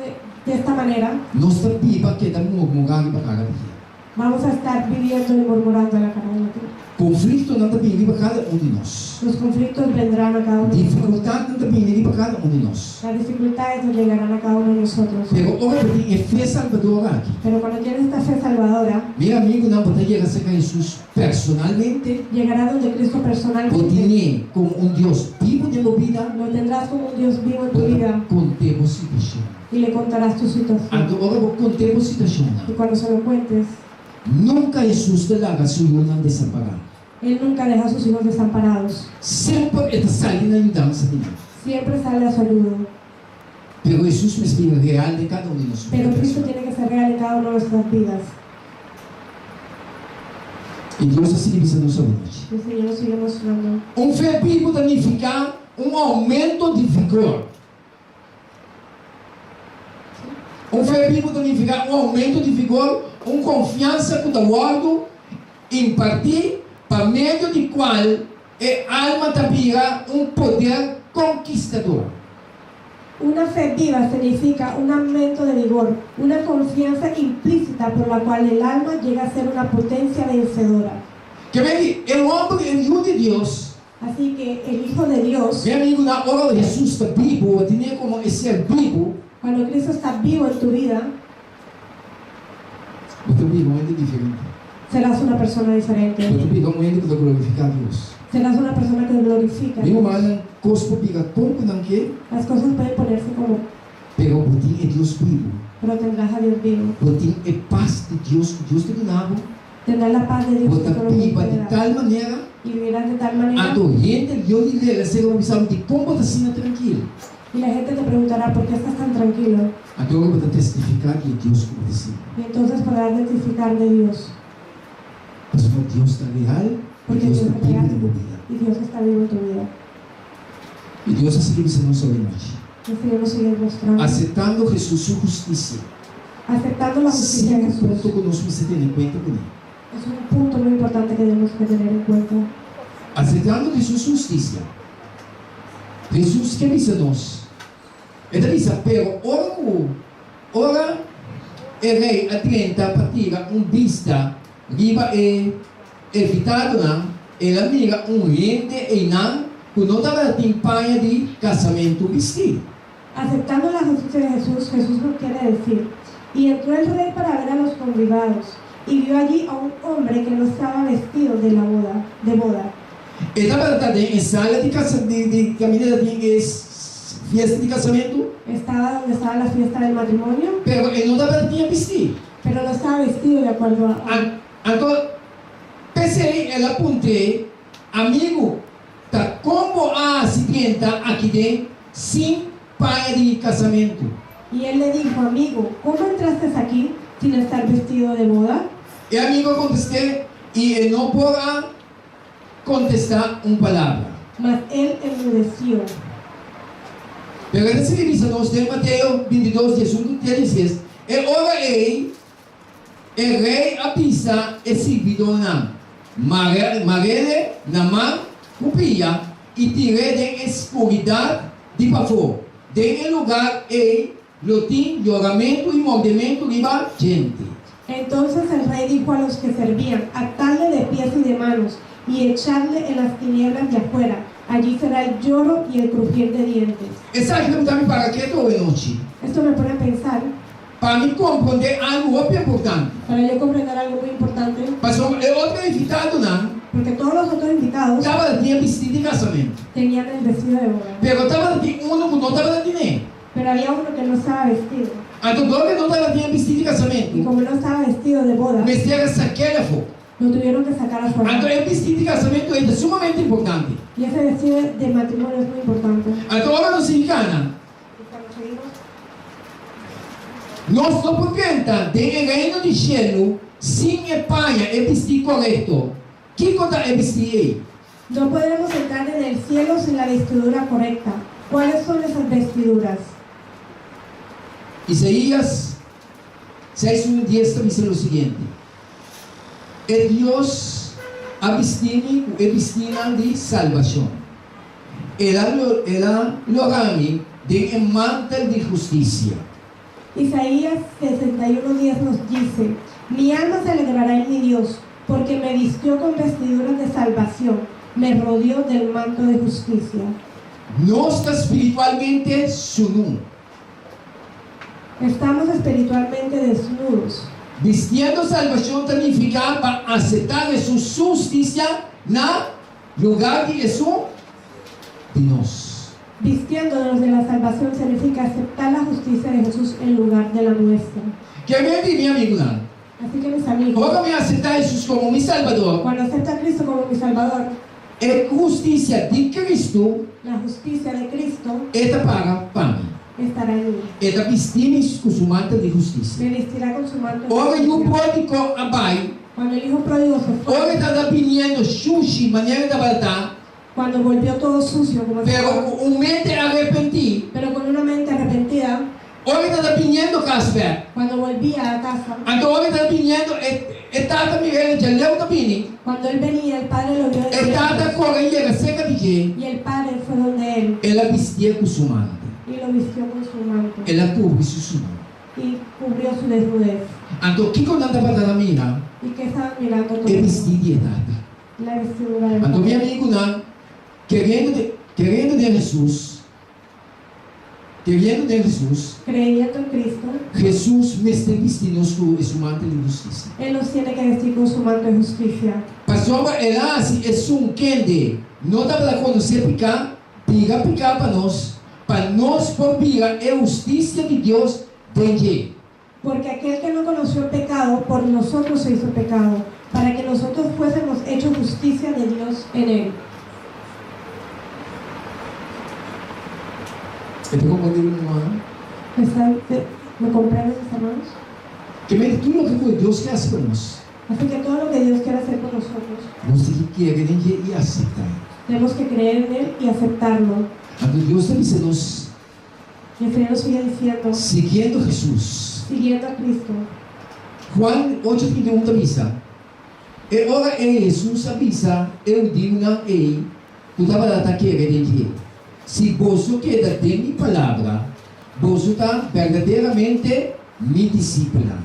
Speaker 1: de esta manera.
Speaker 2: Nos ta biba keda murmurá riba kara di hende.
Speaker 1: Vamos a estar viviendo y murmurando a la cara del otro.
Speaker 2: Konfliktonan ta bini riba kada un di nos.
Speaker 1: Los conflictos vendrán a cada uno de nosotros.
Speaker 2: Difikultatnan ta bini riba kada un di nos.
Speaker 1: Las dificultades nos llegarán a cada uno de nosotros.
Speaker 2: Pero ora bo tin e fe salbador aki.
Speaker 1: Pero cuando tienes esta fe salvadora.
Speaker 2: Mi amigunan, bo ta yega serka Hesus personalmente.
Speaker 1: Llegará donde Cristo personalmente.
Speaker 2: Bo tin'é komo un Dios bibu den bo bida.
Speaker 1: Lo tendrás como un Dios vivo en tu vida.
Speaker 2: Bo ta kont'é bo situashon.
Speaker 1: Y le contarás tu situación.
Speaker 2: Anto ora bo kont'é bo situashonnan.
Speaker 1: Y cuando se lo cuentes.
Speaker 2: Nunka Hesus ta laga su yunan desampará.
Speaker 1: Él nunca deja a sus hijos desamparados.
Speaker 2: Semper e ta sali na yudansa di nan.
Speaker 1: Siempre sale a su ayuda.
Speaker 2: Pero Hesus mester bira real den kada un di nos
Speaker 1: Pero Cristo
Speaker 2: bida.
Speaker 1: tiene que ser real en cada uno de nuestras vidas.
Speaker 2: I Dios ta sigui bisa nos awe nochi.
Speaker 1: El Señor nos sigue mostrando.
Speaker 2: Un fe bibu ta nifiká un oumento di vigor. Un fe bibu ta nifiká un oumento di vigor, un konfiansa ku ta wòrdu impartí pa medio di kual e alma ta bira un poder konkistador.
Speaker 1: Una fe viva significa un aumento de vigor, una confianza implícita por la cual el alma llega a ser una potencia vencedora.
Speaker 2: Ke men di, e hòmber, e Yu di Dios.
Speaker 1: Así que el Hijo de Dios.
Speaker 2: Mi amigunan, ora Hesus ta bibu, bo tin'é komo e ser bibu.
Speaker 1: Cuando Cristo está vivo en tu vida.
Speaker 2: Bo ta bira un hende diferente.
Speaker 1: Serás una persona diferente.
Speaker 2: Bo ta bira un hende ku ta glorifiká Dios.
Speaker 1: Serás una persona que glorifica a
Speaker 2: Mi
Speaker 1: Dios.
Speaker 2: rumannan, kos por bira kon ku nan ke.
Speaker 1: Las cosas pueden ponerse como.
Speaker 2: Pero bo tin e Dios bibu.
Speaker 1: Pero tendrás a Dios vivo.
Speaker 2: Bo tin e pas di Dios ku Dios ta duna bo.
Speaker 1: Tendrás la paz de Dios
Speaker 2: Bo
Speaker 1: que
Speaker 2: ta
Speaker 1: solo Dios
Speaker 2: biba
Speaker 1: puede
Speaker 2: di
Speaker 1: dar.
Speaker 2: tal manera.
Speaker 1: Y vivirás de tal manera.
Speaker 2: Anto hende lo di lera ser bo bisa bo dikon bo ta asina trankil.
Speaker 1: Y la gente te preguntará por qué estás tan tranquilo.
Speaker 2: Anto ora bo ta testifiká di e Dios ku bo ta sirbi.
Speaker 1: Y entonces podrás testificar de Dios.
Speaker 2: Pasobra Dios ta real i
Speaker 1: Porque
Speaker 2: Dios
Speaker 1: Dios
Speaker 2: ta
Speaker 1: es
Speaker 2: bibu
Speaker 1: real
Speaker 2: den bo bida.
Speaker 1: y Dios está vivo en tu vida.
Speaker 2: I Dios a sigui bisa nos awe nochi.
Speaker 1: El Señor nos sigue mostrando.
Speaker 2: Aceptando Hesus su husticia.
Speaker 1: Aceptando la justicia de
Speaker 2: Sinku
Speaker 1: Jesús.
Speaker 2: punto ku nos mester tene kuenta kuné.
Speaker 1: Es un punto muy importante que tenemos que tener en cuenta.
Speaker 2: Aceptando Hesus su husticia. Hesus ke bisa nos? E ta bisa, Pero ora ku ora e rei a drenta pa tira un bista riba e evitadonan, el a mira un hende einan ku no tabata tin paña di kasamentu bistí.
Speaker 1: Aceptando la justicia de Jesús, Jesús nos quiere decir, Y entró el rey para ver a los convidados, y vio allí a un hombre que no estaba vestido de la boda, de boda.
Speaker 2: E tabata den e sala di kasa di di kaminda tatin e fiesta di kasamentu.
Speaker 1: Estaba donde estaba la fiesta del matrimonio.
Speaker 2: Pero e no tabata tin e bistí.
Speaker 1: Pero no estaba vestido de acuerdo a.
Speaker 2: Anto p'esei el a puntr'é, Amigu, ta kon bo a hasi drenta aki den sin paña di kasamentu?
Speaker 1: Y él le dijo, Amigo, ¿cómo entraste aquí sin estar vestido de boda?
Speaker 2: E amigu a kontest'é, i e no por a kontestá un palabra.
Speaker 1: Mas él enmudeció.
Speaker 2: Pero e ta sigui bisa nos den Mateo bintidos, diesun te dieses, E ora ei e rei a bisa e sirbidónan, Mar'é na man ku pia i tir'é den e skuridat di pafó, den e lugar ei lo tin yoramentu i mordementu riba djente.
Speaker 1: Entonces el rey dijo a los que servían, Atadle de pies y de manos, y echadle en las tinieblas de afuera, allí será el lloro y el crujir de dientes.
Speaker 2: Esaki ta buta mi para ketu awe nochi.
Speaker 1: Esto me pone a pensar.
Speaker 2: Pa mi komprondé algu hopi importante.
Speaker 1: Para yo comprender algo muy importante.
Speaker 2: Pasobra e otro invitadonan.
Speaker 1: Porque todos los otros invitados.
Speaker 2: Tabata tin e bistí di kasamentu.
Speaker 1: Tenían el vestido de boda.
Speaker 2: Pero tabata tin unu ku no tabata tin'é.
Speaker 1: Pero había uno que no estaba vestido.
Speaker 2: Anto dor e no tabatin e bistí di kasamentu.
Speaker 1: Y como no estaba vestido de boda.
Speaker 2: Mester a sak'é afó.
Speaker 1: Lo tuvieron que sacar afuera.
Speaker 2: Anto e bistí di kasamentu ei ta sumamente importante.
Speaker 1: Y ese vestido de matrimonio es muy importante.
Speaker 2: Anto ora nos sigui kana.
Speaker 1: Y cuando seguimos.
Speaker 2: Nos no por drenta den e Reino di shelu sin e paña e bistí korekto. Kiko ta e bistí ei?
Speaker 1: No podemos entrar en el cielo sin la vestidura correcta. ¿Cuáles son esas vestiduras?
Speaker 2: Isaías seis un dies ta bisa lo siguiente, E Dios a bistí mi ku e bistínan di salbashon. El a el a lora mi den e mantel di hustisia.
Speaker 1: Isaías 61 dies nos dice, Mi alma se alegrará en mi Dios, porque me vistió con vestiduras de salvación, me rodeó del manto de justicia.
Speaker 2: Nos ta spiritualmente sunú.
Speaker 1: Estamos espiritualmente desnudos.
Speaker 2: Bistiendo salbashon ta nifiká pa aseptá Hesus su hustisia na lugar di esun di nos.
Speaker 1: Vistiéndonos de la salvación significa aceptar la justicia de Jesús en lugar de la nuestra.
Speaker 2: Ke mi a di mi amigunan?
Speaker 1: Así que mis amigos.
Speaker 2: Ora mi aseptá Hesus komo mi Salbador.
Speaker 1: Cuando acepto a Cristo como mi Salvador.
Speaker 2: E hustisia di Cristo.
Speaker 1: La justicia de Cristo.
Speaker 2: E ta para pa mi.
Speaker 1: Estará en mi.
Speaker 2: E ta bisti mi ku su mantel di hustisia.
Speaker 1: Me vestirá con su manto de justicia.
Speaker 2: Ora yu pródigo a bai.
Speaker 1: Cuando el hijo pródigo se fue.
Speaker 2: Ora e tabata biniendo shushi manera e tabata.
Speaker 1: Cuando volvió todo sucio como estaba.
Speaker 2: Pero ku un mente arepentí.
Speaker 1: Pero con una mente arrepentida.
Speaker 2: Ora e tabata biniendo kas bèk.
Speaker 1: Cuando volvía a casa.
Speaker 2: Anto ora e tabata biniendo e e tata mir'é djaleu ta bini.
Speaker 1: Cuando él venía el padre lo vio de
Speaker 2: E tata
Speaker 1: lejos.
Speaker 2: kore yega serka di dje.
Speaker 1: Y el padre fue donde él.
Speaker 2: El a bistié ku su mantel.
Speaker 1: Y lo vistió con su manto.
Speaker 2: El a kubri su sunú.
Speaker 1: Y cubrió su desnudez.
Speaker 2: Anto kiko nan tabata na mira?
Speaker 1: Y qué estaban mirando todos?
Speaker 2: E bistí di e tata.
Speaker 1: La vestidura del
Speaker 2: Anto mi
Speaker 1: padre.
Speaker 2: amigunan, keriendo den, keriendo den Hesus, keriendo den Hesus,
Speaker 1: Creyendo en Cristo.
Speaker 2: Hesus mester bisti nos ku e su mantel di hustisia.
Speaker 1: Él nos tiene que vestir con su manto de justicia.
Speaker 2: Pasobra el a hasi esun kende no tabata konosé piká, bira piká pa nos, pa nos por bira e hustisia di Dios den dje.
Speaker 1: Porque aquel que no conoció pecado, por nosotros se hizo pecado, para que nosotros fuésemos hecho justicia de Dios en él.
Speaker 2: E ta komprendé mi rumannan?
Speaker 1: Están, me comprenden mis hermanos?
Speaker 2: Ke mete tur loke ku Dios ke hasi pa nos.
Speaker 1: Así que todo lo que Dios quiere hacer con nosotros.
Speaker 2: Nos tin ki kere den dje i aseptá.
Speaker 1: Tenemos que creer en él y aceptarlo.
Speaker 2: Anto Dios ta bisa nos.
Speaker 1: Y el Señor nos sigue diciendo.
Speaker 2: Siguiendo Jesús.
Speaker 1: Siguiendo a Cristo.
Speaker 2: Juan ocho trinta i un ta bisa, E ora ei Hesus a bisa e hudiunan ei ku tabata ta kere den dje, Si boso keda den mi palabra, boso ta berdaderamente mi disipelnan.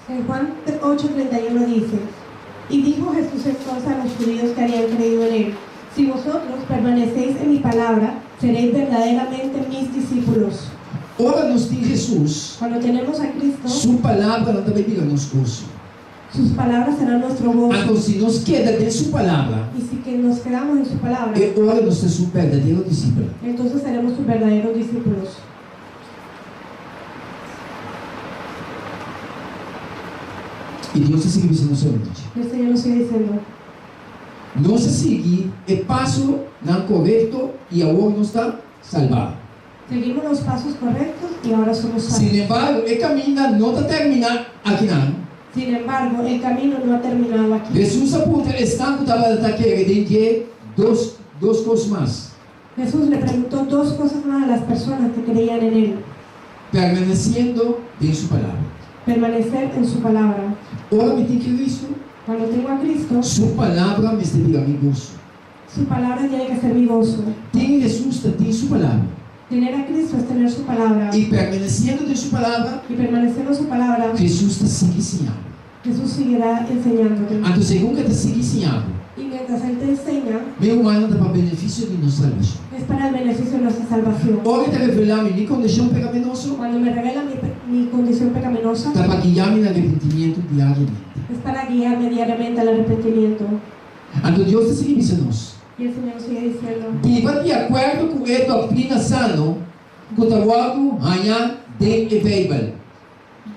Speaker 1: En Juan ocho treinta y uno dice, Y dijo Jesús entonces a los judíos que habían creído en él, Si vosotros permanecéis en mi palabra, seréis verdaderamente mis discípulos.
Speaker 2: Ora nos tin Hesus,
Speaker 1: Cuando tenemos a Cristo,
Speaker 2: Su palabranan ta bai bira nos goso.
Speaker 1: Sus palabras serán nuestro gozo.
Speaker 2: Anto si nos keda den su palabra,
Speaker 1: Y si que nos quedamos en su palabra,
Speaker 2: e ora nos ta su berdadero disipelnan.
Speaker 1: Entonces seremos sus verdaderos discípulos.
Speaker 2: I Dios ta sigui bisa nos awe nochi.
Speaker 1: Y el Señor nos sigue diciendo.
Speaker 2: Nos a sigui e pasonan korekto i awor nos ta salbá.
Speaker 1: Seguimos los pasos correctos y ahora somos salvos.
Speaker 2: Sinembargo, e kaminda no ta terminá akinan.
Speaker 1: Sin embargo, el camino no ha terminado aquí.
Speaker 2: Hesus a puntra esnan ku tabata kere den dje dos kos mas.
Speaker 1: Jesús le preguntó dos cosas más a las personas que creían en él.
Speaker 2: Permanesiendo den su palabra.
Speaker 1: Permanecer en su palabra.
Speaker 2: Ora mi tin Cristo,
Speaker 1: Cuando tengo a Cristo,
Speaker 2: su palabra mester bira mi goso.
Speaker 1: Su palabra tiene que ser mi gozo.
Speaker 2: Tin Hesus ta tin su palabra.
Speaker 1: Tener a Cristo es tener su palabra.
Speaker 2: I permanesiendo den su palabra,
Speaker 1: Y permaneciendo en su palabra,
Speaker 2: Hesus ta sigui siña bo.
Speaker 1: Jesús seguirá enseñándote.
Speaker 2: Anto segun ku e ta sigui siña bo,
Speaker 1: Y mientras Él te enseña,
Speaker 2: mi rumannan ta pa benefisio di nos salbashon.
Speaker 1: Es para el beneficio de nuestra salvación.
Speaker 2: Ora e ta revelá mi mi kondishon pekaminoso,
Speaker 1: Cuando me revela mi, mi condición pecaminosa,
Speaker 2: ta pa guiá mi na arepentimiento diariamente.
Speaker 1: Es para guiarme diariamente al arrepentimiento.
Speaker 2: Anto Dios ta sigui bisa nos.
Speaker 1: Y el Señor sigue diciendo.
Speaker 2: Biba di akuerdo ku e doktrina sano ku ta wòrdu hañá den e Beibel.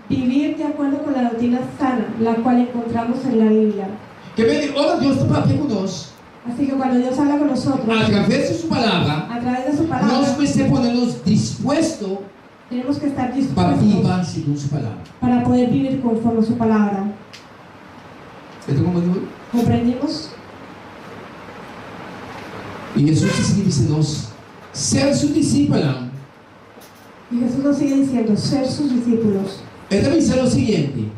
Speaker 1: Vivir de acuerdo con la doctrina sana, la cual encontramos en la Biblia.
Speaker 2: Ke men di ora Dios ta papia ku nos,
Speaker 1: Así que cuando Dios habla con nosotros,
Speaker 2: atraves di su Palabra,
Speaker 1: a través de su palabra,
Speaker 2: nos mester pone nos dispuesto
Speaker 1: tenemos que estar
Speaker 2: pa
Speaker 1: dispuestos
Speaker 2: biba segun su Palabra.
Speaker 1: Para poder vivir conforme a su palabra.
Speaker 2: E ta komprendé?
Speaker 1: ¿Comprendimos?
Speaker 2: I Hesus ta sigui bisa nos, Ser su disipelnan.
Speaker 1: Y Jesús nos sigue diciendo, ser sus discípulos.
Speaker 2: E ta bisa lo siguiente,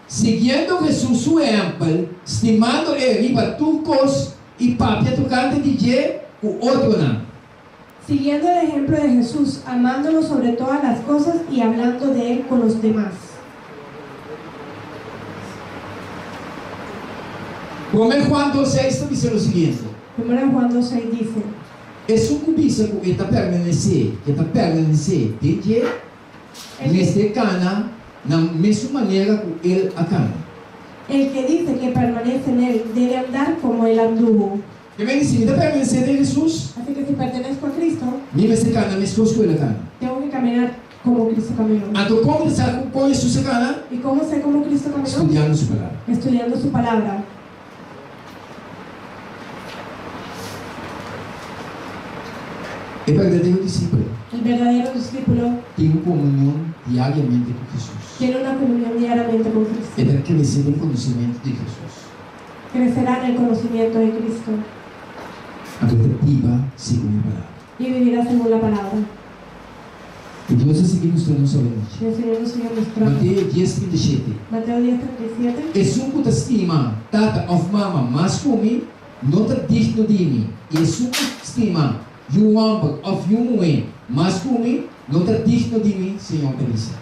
Speaker 2: Siguiendo Hesus su ehèmpel, stimando e riba tur kos i papia tokante di dje ku otronan.
Speaker 1: Siguiendo el ejemplo de Jesús, amándolo sobre todas las cosas y hablando de él con los demás.
Speaker 2: Promé Juan dos seis ta bisa lo siguiente.
Speaker 1: Primero Juan 2.6 dice.
Speaker 2: Esun ku bisa ku e ta permanesé, ke ta permanesé den dje, mester kana na mesun manera ku el a kana.
Speaker 1: El que dice que permanece en él debe andar como él anduvo.
Speaker 2: Ke men di si mi ta permanesé den Hesus,
Speaker 1: Así que si pertenezco a Cristo,
Speaker 2: mi mester kana meskos ku el a kana.
Speaker 1: Tengo que caminar como Cristo caminó.
Speaker 2: Anto kon mi ta sa ku kon Hesus a kana?
Speaker 1: ¿Y cómo sé cómo Cristo caminó?
Speaker 2: Studiando su Palabra.
Speaker 1: Estudiando su palabra.
Speaker 2: E berdadero disipel.
Speaker 1: El verdadero discípulo.
Speaker 2: Tin un komunion diariamente ku Hesus.
Speaker 1: Tiene una comunión diariamente con Cristo.
Speaker 2: E ta krese den konosementu di Hesus.
Speaker 1: Crecerá en el conocimiento de Cristo.
Speaker 2: Anto e ta biba segun e Palabra.
Speaker 1: Y vivirá según la palabra.
Speaker 2: I Dios a sigui mustra nos awe nochi.
Speaker 1: Y el Señor nos sigue mostrando.
Speaker 2: Mateo dies trinta i shete.
Speaker 1: Mateo 10, 37.
Speaker 2: Esun ku ta stima tata òf mama mas ku mi, no ta digno di mi, i esun ku stima yu hòmber òf yu muhé mas ku mi, no ta digno di mi, Señor ta bisa.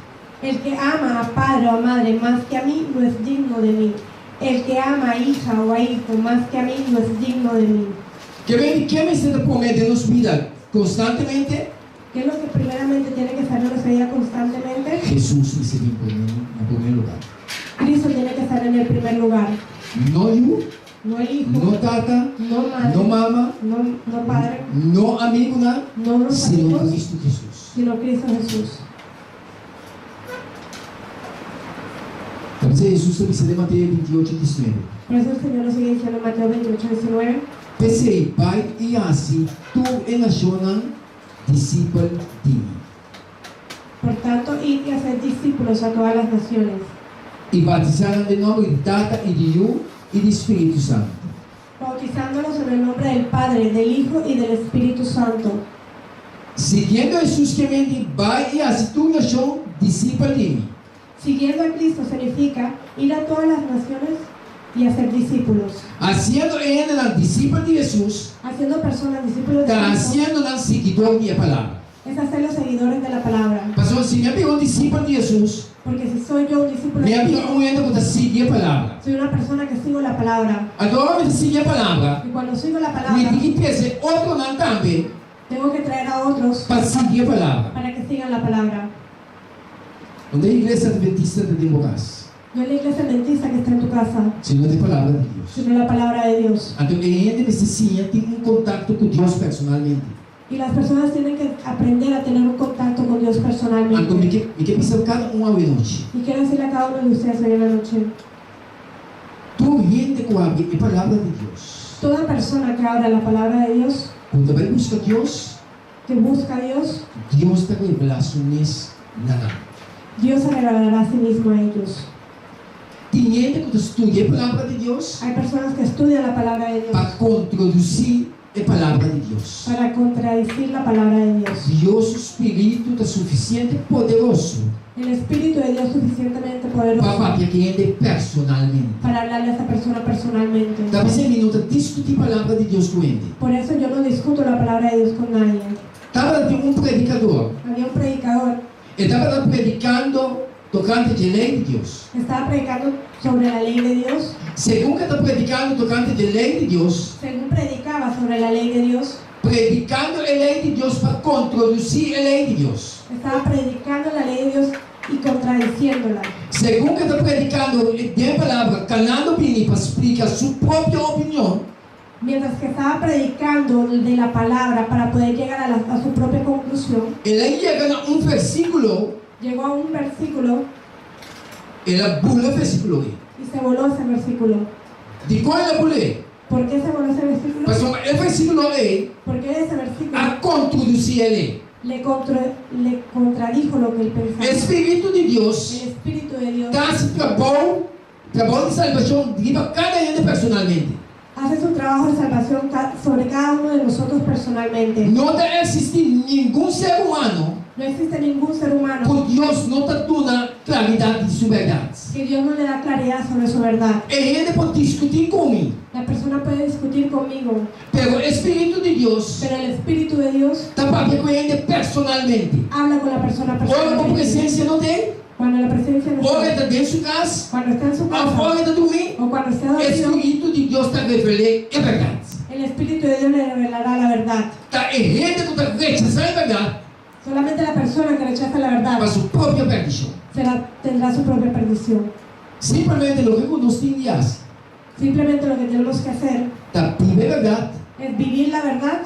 Speaker 1: El que ama a padre o a madre mas que a mi, no es digno de mi. El que ama a hija o a hijo mas que a mi, no es digno de mi.
Speaker 2: Ke men di ke mester ta pone den nos bida konstantemente?
Speaker 1: Qué es lo que primeramente tiene que estar en nuestra vida constantemente?
Speaker 2: Hesus mester bin promé na promé lugar.
Speaker 1: Cristo tiene que estar en el primer lugar.
Speaker 2: No yu,
Speaker 1: No el hijo,
Speaker 2: no tata,
Speaker 1: no madre,
Speaker 2: no mama,
Speaker 1: no, no padre,
Speaker 2: no amigunan,
Speaker 1: no los
Speaker 2: sino
Speaker 1: amigos,
Speaker 2: Cristo Hesus.
Speaker 1: Sino Cristo Jesús.
Speaker 2: Ta p'esei Hesus ta bisa den Mateo bintiocho diesnuebe.
Speaker 1: Por eso el Señor nos sigue diciendo en Mateo 28, 19.
Speaker 2: P'esei bai i hasi tur e nashonnan disipel di mi.
Speaker 1: Por tanto, id y haced discípulos a todas las naciones.
Speaker 2: I batisá nan den nòmber di Tata i di Yu i di Spiritu Santu.
Speaker 1: Bautizándolos en el nombre del Padre, del Hijo y del Espíritu Santo.
Speaker 2: Siguiendo Hesus ke men di bai i hasi tur nashon disipel di mi.
Speaker 1: Siguiendo a Cristo significa ir a todas las naciones y hacer discípulos.
Speaker 2: Hasiendo e hendenan disipel di Hesus.
Speaker 1: Haciendo personas discípulos de
Speaker 2: Ta
Speaker 1: Cristo.
Speaker 2: hasiendo nan siguidor di e Palabra.
Speaker 1: Es hacerlos seguidores de la palabra.
Speaker 2: Pasobra si mi a bira un disipel di Hesus,
Speaker 1: Porque si soy yo un discípulo
Speaker 2: mi
Speaker 1: de
Speaker 2: a bira
Speaker 1: Cristo,
Speaker 2: un hende ku ta sigui e Palabra.
Speaker 1: Soy una persona que sigo la palabra.
Speaker 2: Anto ora mi ta sigui e Palabra,
Speaker 1: Y cuando sigo la
Speaker 2: mi
Speaker 1: palabra,
Speaker 2: tin ki trese otronan tambe
Speaker 1: tengo que traer a otros
Speaker 2: pa sigui e Palabra.
Speaker 1: Para que sigan la palabra.
Speaker 2: Unda e Iglesia Adventista ta den bo kas?
Speaker 1: No es la iglesia adventista que está en tu casa,
Speaker 2: sino e palabra di Dios.
Speaker 1: Sino la palabra de Dios.
Speaker 2: Anto e hende mester siña tin un kontakto ku Dios personalmente.
Speaker 1: Y las personas tienen que aprender a tener un contacto con Dios
Speaker 2: Anto mi
Speaker 1: personalmente.
Speaker 2: Ke mi ke bisa kada un awe nochi.
Speaker 1: Y quiero decirle a cada uno de ustedes hoy en la noche.
Speaker 2: Tur hende ku habri e palabra di Dios.
Speaker 1: Toda persona que abra la palabra de Dios.
Speaker 2: Ku ta bai buska Dios.
Speaker 1: Que busca a Dios.
Speaker 2: Dios ta revelá su mes na nan.
Speaker 1: Dios se revelará a sí mismo a ellos.
Speaker 2: Tin hende ku ta studia e palabra di Dios.
Speaker 1: Hay personas que estudian la palabra de Dios.
Speaker 2: Pa kontradusí e palabra di Dios.
Speaker 1: Para contradecir la palabra de Dios.
Speaker 2: Dios su spiritu ta sufisiente poderoso.
Speaker 1: El Espíritu de Dios suficientemente poderoso.
Speaker 2: Pa papia ku hende personalmente.
Speaker 1: Para hablarle a esa persona personalmente.
Speaker 2: Ta p'esei mi no ta diskutí palabra di Dios ku hende.
Speaker 1: Por eso yo no discuto la palabra de Dios con nadie.
Speaker 2: Tabata tin un predikador.
Speaker 1: Había un predicador.
Speaker 2: E tabata predikando tokante dje lei di Dios.
Speaker 1: Estaba predicando sobre la ley de Dios.
Speaker 2: Segun ku e ta predikando tokante dje lei di Dios.
Speaker 1: Según predicaba sobre la ley de Dios.
Speaker 2: Predikando e lei di Dios pa kontrodusí e lei di Dios.
Speaker 1: Estaba predicando la ley de Dios y contradiciéndola.
Speaker 2: Segun ku e ta predikando den palabra, kanando bini pa splika su propio opinion.
Speaker 1: Mientras que estaba predicando de la palabra para poder llegar a la a su propia conclusión.
Speaker 2: El a yega na un versíkulo.
Speaker 1: Llegó a un versículo.
Speaker 2: El a bula e versíkulo ei.
Speaker 1: Y se voló ese versículo.
Speaker 2: Dikon el a bul'é?
Speaker 1: Por qué se voló ese versículo?
Speaker 2: Pasobra e versíkulo ei
Speaker 1: Porque ese versículo
Speaker 2: a kontradusí el ei.
Speaker 1: Le contra le contradijo lo que él pensaba.
Speaker 2: E spiritu di Dios
Speaker 1: El Espíritu de Dios
Speaker 2: ta hasi trabou, trabou di salbashon riba kada hende personalmente.
Speaker 1: Hace su trabajo de salvación sobre cada uno de nosotros personalmente.
Speaker 2: No ta eksistí ningun ser humano
Speaker 1: No existe ningún ser humano
Speaker 2: ku Dios no ta duna klaridat di su bèrdat.
Speaker 1: Que Dios no le da claridad sobre su verdad.
Speaker 2: E hende por diskutí ku mi.
Speaker 1: La persona puede discutir conmigo.
Speaker 2: Pero e spiritu di Dios
Speaker 1: Pero el Espíritu de Dios
Speaker 2: ta papia ku e hende personalmente.
Speaker 1: Habla con la persona
Speaker 2: Ora bo
Speaker 1: personalmente.
Speaker 2: presensia no t'ei,
Speaker 1: Cuando la presencia no
Speaker 2: ora e
Speaker 1: está.
Speaker 2: ta den su kas,
Speaker 1: Cuando está en su
Speaker 2: òf
Speaker 1: casa.
Speaker 2: ora e ta drumí,
Speaker 1: O cuando esté
Speaker 2: e
Speaker 1: dormido.
Speaker 2: spiritu di Dios ta revel'é e bèrdat.
Speaker 1: El Espíritu de Dios le revelará la verdad.
Speaker 2: Ta e hende ku ta rechasá e bèrdat
Speaker 1: Solamente la persona que rechaza la verdad
Speaker 2: pa su propio perdishon.
Speaker 1: Será tendrá su propia perdición.
Speaker 2: Simplemente loke ku nos tin di hasi.
Speaker 1: Simplemente lo que tenemos que hacer.
Speaker 2: Ta biba e bèrdat.
Speaker 1: Es vivir la verdad.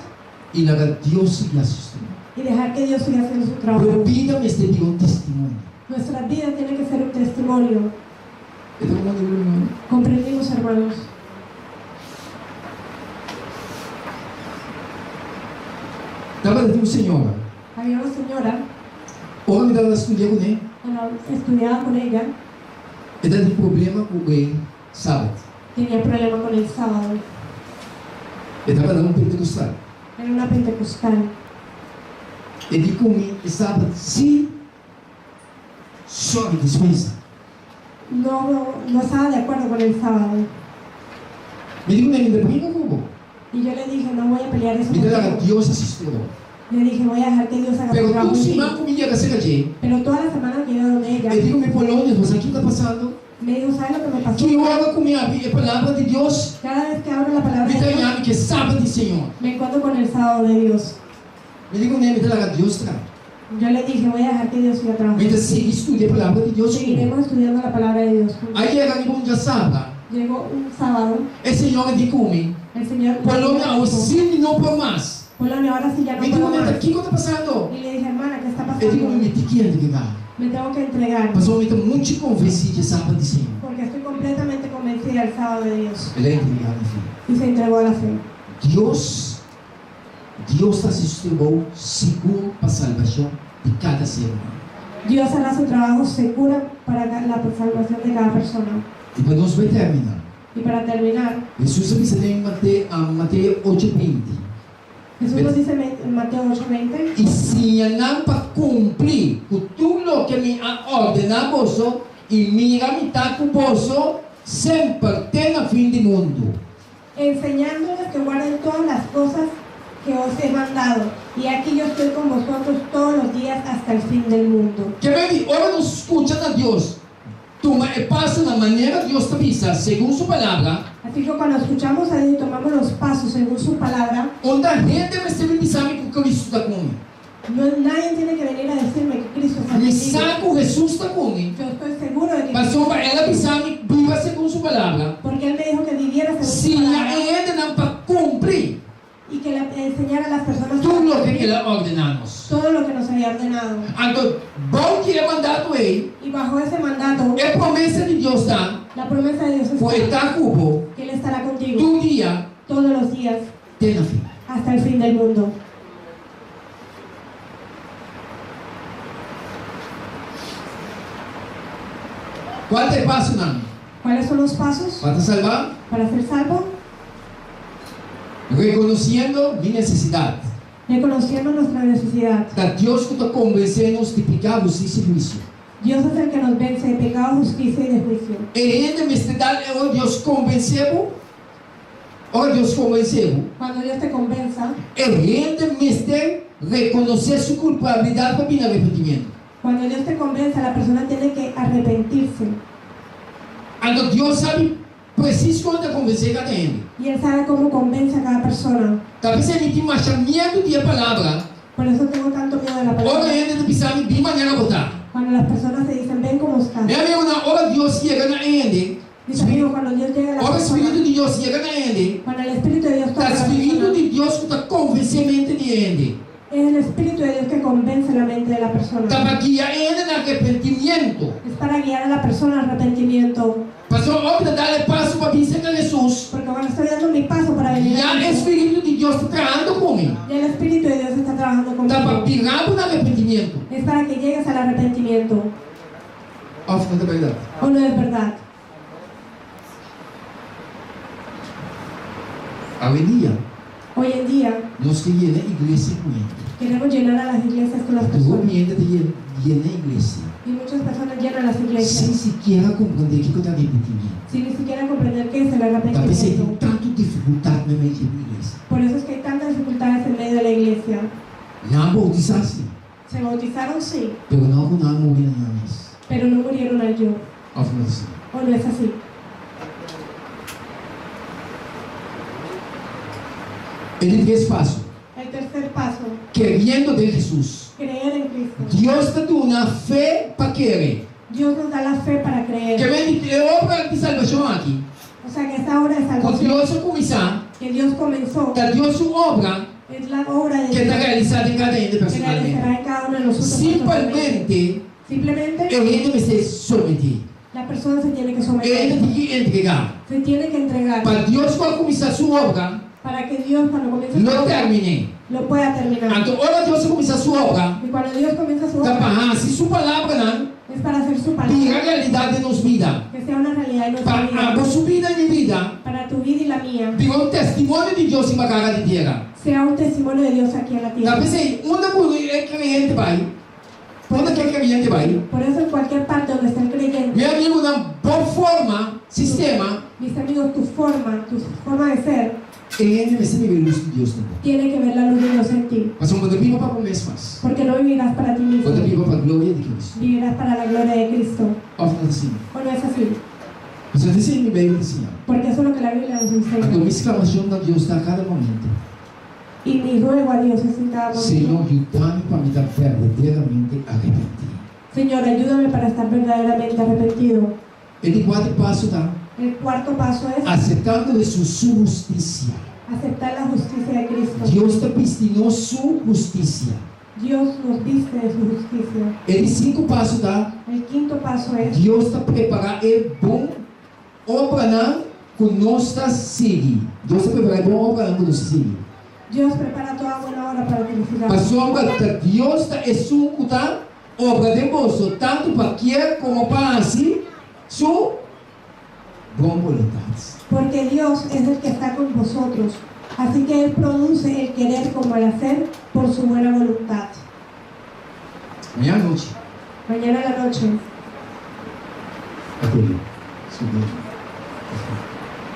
Speaker 2: I laga Dios sigui hasi su trabou.
Speaker 1: Y dejar que Dios siga haciendo su trabajo.
Speaker 2: Bo bida mester bira un testimonio.
Speaker 1: Nuestra vida tiene que ser un testimonio.
Speaker 2: E ta como digo, hermano?
Speaker 1: Comprendimos, hermanos.
Speaker 2: Tabata tin un señora.
Speaker 1: Había una señora.
Speaker 2: Ora mi tabata studia kuné.
Speaker 1: Cuando estudiaba con ella.
Speaker 2: E tabatin problema ku e sabat.
Speaker 1: Tenía problema con el sábado.
Speaker 2: E tabata un pentecostal.
Speaker 1: Era una pentecostal.
Speaker 2: E di ku mi e sabat si sorry dispensa.
Speaker 1: No, no estaba de acuerdo con el sábado.
Speaker 2: Mi di ku mi ta bringa ku bo.
Speaker 1: Y yo le dije, no voy a pelear eso
Speaker 2: Mi ta laga
Speaker 1: contigo.
Speaker 2: Dios hasi su trabou.
Speaker 1: Le dije, voy a dejar que Dios haga su
Speaker 2: Pero
Speaker 1: trabajo
Speaker 2: tur
Speaker 1: en ti.
Speaker 2: siman ku mi yega serka dje.
Speaker 1: Pero toda la semana que iba donde ella.
Speaker 2: E di ku mi, Polonia, bo sa kiko ta pasando?
Speaker 1: Me dijo, sabe lo que me pasó?
Speaker 2: Ki ora ku mi abri e palabra di Dios,
Speaker 1: Cada vez que abro la palabra
Speaker 2: mi
Speaker 1: de
Speaker 2: ta
Speaker 1: Dios,
Speaker 2: haña mi ku e sabat di Señor.
Speaker 1: Me encuentro con el sábado de Dios.
Speaker 2: Mi di ku mi, mi ta laga Dios traha.
Speaker 1: Yo le dije, voy a dejar que Dios siga trabajando.
Speaker 2: Mi ta sigui studia e palabra di Dios ku bo.
Speaker 1: Seguiremos estudiando la palabra de Dios juntos.
Speaker 2: A yega riba un djasabra.
Speaker 1: Llegó un sábado.
Speaker 2: E Señor a di ku mi,
Speaker 1: El Señor
Speaker 2: Polonia, awe sí mi no por mas.
Speaker 1: Polonia, ahora sí ya no
Speaker 2: Mi di
Speaker 1: puedo
Speaker 2: ku mi, ta
Speaker 1: más.
Speaker 2: kiko ta pasando?
Speaker 1: Y le dije, hermana, ¿qué está
Speaker 2: E di ku mi,
Speaker 1: pasando?
Speaker 2: mi tin ki entregá.
Speaker 1: Me tengo que entregar.
Speaker 2: Pasobra mi ta muchu konvensí dje sabat di Señor.
Speaker 1: Porque estoy completamente convencida del sábado de Dios.
Speaker 2: El a entregá na fe.
Speaker 1: Y se entregó a la fe.
Speaker 2: Dios, Dios ta hasi su trabou sigur pa salbashon di kada ser humano.
Speaker 1: Dios hará su trabajo segura para la salvación de cada persona.
Speaker 2: I pa nos bai terminá.
Speaker 1: Y para terminar.
Speaker 2: Hesus a bisa den Mateo ocho binti.
Speaker 1: Jesús nos dice en Mateo 8, 20.
Speaker 2: I siña nan pa kumpli ku tur loke mi a ordená boso, i mira mi ta ku boso semper te na fin di mundu.
Speaker 1: Enseñándoles que guarden todas las cosas que os he mandado, y he aquí yo estoy con vosotros todos los días hasta el fin del mundo.
Speaker 2: Ke men di, ora nos skucha na Dios, tuma e pasonan manera Dios ta bisa segun su palabra.
Speaker 1: Así que cuando escuchamos a Dios y tomamos los pasos según su palabra.
Speaker 2: Unda hende mester bin bisa mi ku Cristo ta ku mi?
Speaker 1: No, nadie tiene que venir a decirme que Cristo está
Speaker 2: Mi
Speaker 1: conmigo.
Speaker 2: sa ku Hesus ta ku mi.
Speaker 1: Yo estoy seguro de que
Speaker 2: Pasobra El a bisa mi biba segun Su palabra.
Speaker 1: Porque Él me dijo que viviera según su
Speaker 2: Siña
Speaker 1: palabra.
Speaker 2: e hendenan pa kumpli.
Speaker 1: Y que le enseñara a las personas
Speaker 2: Tur loke El a ordená nos.
Speaker 1: todo lo que nos había ordenado.
Speaker 2: Anto, bou di e mandato ei,
Speaker 1: Y bajo ese mandato,
Speaker 2: e promesa di Dios ta
Speaker 1: la promesa de Dios
Speaker 2: ku
Speaker 1: es
Speaker 2: E ta ku bo
Speaker 1: que Él estará contigo
Speaker 2: tur dia
Speaker 1: todos los días
Speaker 2: te na fin.
Speaker 1: hasta el fin del mundo.
Speaker 2: Kua ta e pasonan
Speaker 1: ¿Cuáles son los pasos
Speaker 2: pa ta salbá?
Speaker 1: para ser salvo?
Speaker 2: Rekonosiendo mi nesesidat.
Speaker 1: Reconociendo nuestra necesidad.
Speaker 2: Ta Dios ku ta konvensé nos di piká, hustisia i huisio.
Speaker 1: Dios es el que nos vence de pecado, justicia y de juicio.
Speaker 2: E hende mester dal e ora Dios konvensé bo. Ora Dios konvensé bo.
Speaker 1: Cuando Dios te convenza.
Speaker 2: E hende mester rekonosé su kulpabilidat pa bini arepentimiento.
Speaker 1: Cuando Dios te convenza, la persona tiene que arrepentirse.
Speaker 2: Anto Dios sabi presis kon ta konvensé kada hende.
Speaker 1: Y Él sabe cómo convence a cada persona.
Speaker 2: Ta p'esei mi tin masha miedu di e palabra.
Speaker 1: Por eso tengo tanto miedo de la palabra.
Speaker 2: Ora hende ta bisa mi, Bin manera bo ta.
Speaker 1: Cuando las personas te dicen, Ven como estás.
Speaker 2: Mi amigunan, ora Dios yega na hende,
Speaker 1: Mis amigos, cuando Dios llega a la
Speaker 2: ora
Speaker 1: persona,
Speaker 2: Spiritu di Dios yega na hende,
Speaker 1: cuando el Espíritu de Dios toca
Speaker 2: ta
Speaker 1: a la
Speaker 2: Spiritu
Speaker 1: persona,
Speaker 2: di Dios ku ta konvensé mente di hende.
Speaker 1: Es el Espíritu de Dios que convence la mente de la persona.
Speaker 2: Ta pa guia e hende na arrepentimiento.
Speaker 1: Es para guiar a la persona al arrepentimiento.
Speaker 2: Pasobra ora mi ta dal e paso pa bin serka Hesus,
Speaker 1: Porque cuando estoy dando mi paso para venir a
Speaker 2: ya e
Speaker 1: Cristo,
Speaker 2: Spiritu di Dios ta trahando ku mi.
Speaker 1: ya el Espíritu de Dios está trabajando
Speaker 2: Ta pa
Speaker 1: conmigo.
Speaker 2: bira bo na arrepentimiento.
Speaker 1: Es para que llegues al arrepentimiento.
Speaker 2: Òf no ta bèrdat?
Speaker 1: O no es verdad?
Speaker 2: Awendia,
Speaker 1: Hoy en día,
Speaker 2: nos ke yena iglesia ku hende.
Speaker 1: queremos llenar a las iglesias con las
Speaker 2: Tur
Speaker 1: personas.
Speaker 2: hopi hende ta yena iglesia
Speaker 1: Y muchas personas llenan las iglesias
Speaker 2: sin sikiera komprendé kiko ta arrepentimiento.
Speaker 1: sin ni siquiera comprender qué es el
Speaker 2: Ta p'esei
Speaker 1: arrepentimiento.
Speaker 2: tin tantu difikultat meimei di iglesia.
Speaker 1: Por eso es que hay tantas dificultades en medio de la iglesia.
Speaker 2: Nan boutisá si.
Speaker 1: Se bautizaron, sí.
Speaker 2: Pero no ku nan a muri na nan mes.
Speaker 1: Pero no murieron al yo.
Speaker 2: Òf no ta asina?
Speaker 1: O no es así?
Speaker 2: E di tres paso.
Speaker 1: El tercer paso.
Speaker 2: Keriendo den Hesus.
Speaker 1: Creer en Cristo.
Speaker 2: Dios ta duna fe pa kere.
Speaker 1: Dios nos da la fe para creer.
Speaker 2: Ke men di e obra di salbashon aki.
Speaker 1: O sea que esta obra de
Speaker 2: Ku
Speaker 1: salvación.
Speaker 2: Dios a kuminsá.
Speaker 1: Que Dios comenzó.
Speaker 2: Ta Dios su obra.
Speaker 1: Es la obra de
Speaker 2: Ke ta
Speaker 1: Dios.
Speaker 2: realisá den kada hende
Speaker 1: Que
Speaker 2: personalmente.
Speaker 1: realizará en cada uno de nosotros
Speaker 2: Simpelmente.
Speaker 1: Simplemente.
Speaker 2: E hende mester sometí.
Speaker 1: La persona se tiene que
Speaker 2: E
Speaker 1: someter.
Speaker 2: hende tin ki entregá.
Speaker 1: Se tiene que entregar.
Speaker 2: Pa Dios ku a kuminsá su obra.
Speaker 1: Para que Dios cuando comience su
Speaker 2: Lo
Speaker 1: obra,
Speaker 2: terminé.
Speaker 1: lo pueda terminar.
Speaker 2: Anto ora Dios a kuminsá su obra.
Speaker 1: Y cuando Dios comienza su
Speaker 2: Ta
Speaker 1: obra.
Speaker 2: pa hasi su palabranan.
Speaker 1: Es para hacer su palabra.
Speaker 2: Bira realidat den nos bida.
Speaker 1: Que sea una realidad en nuestra
Speaker 2: Pa
Speaker 1: vida.
Speaker 2: abo su bida y mi bida.
Speaker 1: Para tu vida y la mía.
Speaker 2: Bira un testimonio di Dios riba kara di tera.
Speaker 1: Sea un testimonio de Dios aquí en la tierra.
Speaker 2: Ta p'esei, unda ku e kreyente bai, unda ku e kreyente bai.
Speaker 1: Por eso en cualquier parte donde está el creyente.
Speaker 2: Mi amigunan, bo forma, sistema.
Speaker 1: Mis amigos, tu forma, tu forma de ser.
Speaker 2: E hende mester mira e lus di Dios den bo.
Speaker 1: Tiene que ver la luz de Dios en ti.
Speaker 2: Pasobra bo ta biba pa bo mes mas.
Speaker 1: Porque no vivirás para ti mismo.
Speaker 2: Bo ta biba pa gloria di Cristo.
Speaker 1: Vivirás para la gloria de Cristo.
Speaker 2: Òf no ta asina?
Speaker 1: O no es así?
Speaker 2: Pasobra esei mi Beibel ta siña.
Speaker 1: Porque eso es lo que la Biblia nos enseña.
Speaker 2: Anto mi sklamashon na Dios ta kada momento.
Speaker 1: Y mi ruego a Dios es en cada momento.
Speaker 2: Señor, yuda mi pa mi ta berdaderamente arepentí.
Speaker 1: Señor, ayúdame para estar verdaderamente arrepentido.
Speaker 2: E di kuater paso ta.
Speaker 1: El cuarto paso es.
Speaker 2: Aceptando Hesus su husticia.
Speaker 1: Aceptar la justicia de Cristo.
Speaker 2: Dios ta bisti nos su husticia.
Speaker 1: Dios nos viste de su justicia.
Speaker 2: E di sinku paso ta.
Speaker 1: El quinto paso es.
Speaker 2: Dios ta prepara e bon obranan ku nos ta sigui. Dios ta prepara e bon obranan ku nos ta sigui.
Speaker 1: Dios prepara toda buena obra para que lo sigamos.
Speaker 2: Pasobra ta Dios ta esun ku ta obra den boso, tantu pa kier komo pa hasi su bon boluntat.
Speaker 1: Porque Dios es el que está con vosotros, así que Él produce el querer como el hacer por su buena voluntad.
Speaker 2: Mañana anochi.
Speaker 1: Mañana a la noche.
Speaker 2: Akoyo. Si Dios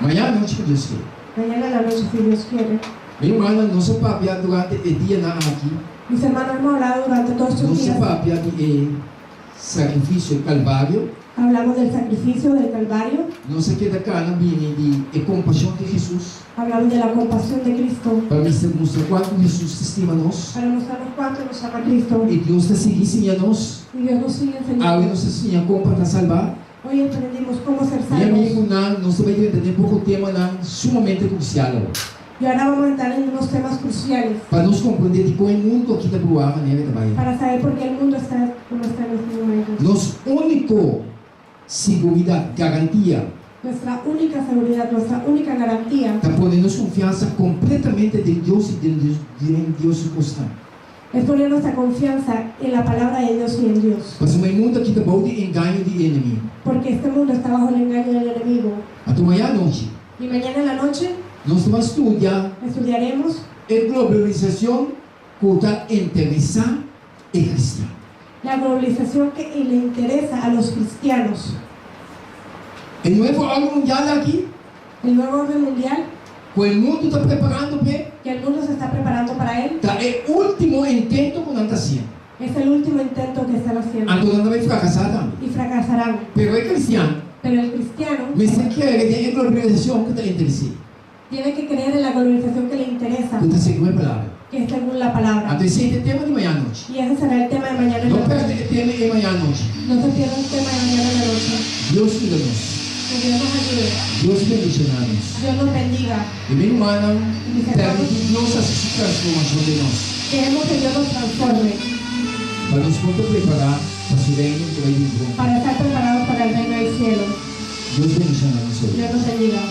Speaker 2: Mañana anochi ku Dios kier.
Speaker 1: Mañana a la noche si Dios quiere.
Speaker 2: Mi rumannan, nos a papia durante e dianan aki.
Speaker 1: Mis hermanos, hemos hablado durante todos estos
Speaker 2: Nos a
Speaker 1: días.
Speaker 2: papia di e sakrifisio, e Kalvario.
Speaker 1: Hablamos del sacrificio del Calvario.
Speaker 2: Nos a keda kana bini di e kompashon di Hesus.
Speaker 1: Hablamos de la compasión de Cristo.
Speaker 2: Pa mester mustra kuantu Hesus ta stima nos.
Speaker 1: Para mostrarnos cuánto nos ama Cristo.
Speaker 2: I Dios ta sigui siña nos.
Speaker 1: Y Dios nos sigue enseñando.
Speaker 2: Awe nos a siña kon pa ta salbá.
Speaker 1: Hoy aprendimos cómo ser
Speaker 2: Mi
Speaker 1: salvos.
Speaker 2: amigunan, nos ta bai drenta den poko temanan sumamente krusial awor.
Speaker 1: Y ahora vamos a entrar en unos temas cruciales.
Speaker 2: Pa nos komprendé dikon e mundu aki ta bruá manera e ta bai.
Speaker 1: Para saber por qué el mundo está como está en este momento.
Speaker 2: Nos úniko siguridat, garantia.
Speaker 1: Nuestra única seguridad, nuestra única garantía.
Speaker 2: Ta pone nos konfiansa kompletamente den Dios i den Dios su kosnan.
Speaker 1: Es poner nuestra confianza en la palabra de Dios y en Dios.
Speaker 2: Pasobra e mundu aki ta bou di engaño di enemigu.
Speaker 1: Porque este mundo está bajo el engaño del enemigo.
Speaker 2: Anto mañana anochi.
Speaker 1: Y mañana en la noche.
Speaker 2: Nos ta bai studia.
Speaker 1: Estudiaremos.
Speaker 2: E globalisacion cu ta interesa e cristian.
Speaker 1: La globalización que le interesa a los cristianos.
Speaker 2: E nuevo orden mundial aki.
Speaker 1: El nuevo orden mundial.
Speaker 2: Cu e mundo ta preparando p'e.
Speaker 1: Que el mundo se está preparando para él.
Speaker 2: Ta e ultimo intento cu nan ta haciendo.
Speaker 1: Es el último intento que están haciendo.
Speaker 2: Anto nan ta bay fracasa tambe.
Speaker 1: Y fracasarán.
Speaker 2: Pero e cristian.
Speaker 1: Pero el cristiano.
Speaker 2: Mester kere den e globalisacion cu ta interes'é.
Speaker 1: Tiene que creer en la globalización que le interesa.
Speaker 2: Cu ta segun e palabra.
Speaker 1: Que es según la palabra.
Speaker 2: Anto esei ta e tema di mañana anochi.
Speaker 1: Y ese será el tema de mañana en
Speaker 2: No
Speaker 1: la noche.
Speaker 2: perde e tema ei mañana anochi.
Speaker 1: No se pierda el tema de mañana en la noche.
Speaker 2: Dios yuda nos.
Speaker 1: Que Dios nos ayude.
Speaker 2: Dios bendiciona nos.
Speaker 1: Dios nos bendiga.
Speaker 2: I mi rumannan,
Speaker 1: Y mis hermanos.
Speaker 2: permití Dios hasi su transformacion den nos.
Speaker 1: Dejemos que Dios nos transforme.
Speaker 2: Pa nos por ta prepará pa su reino ku ta bai bin pronto.
Speaker 1: Para estar preparados para el reino del cielo.
Speaker 2: Dios bendiciona nos hoy.
Speaker 1: Dios nos bendiga.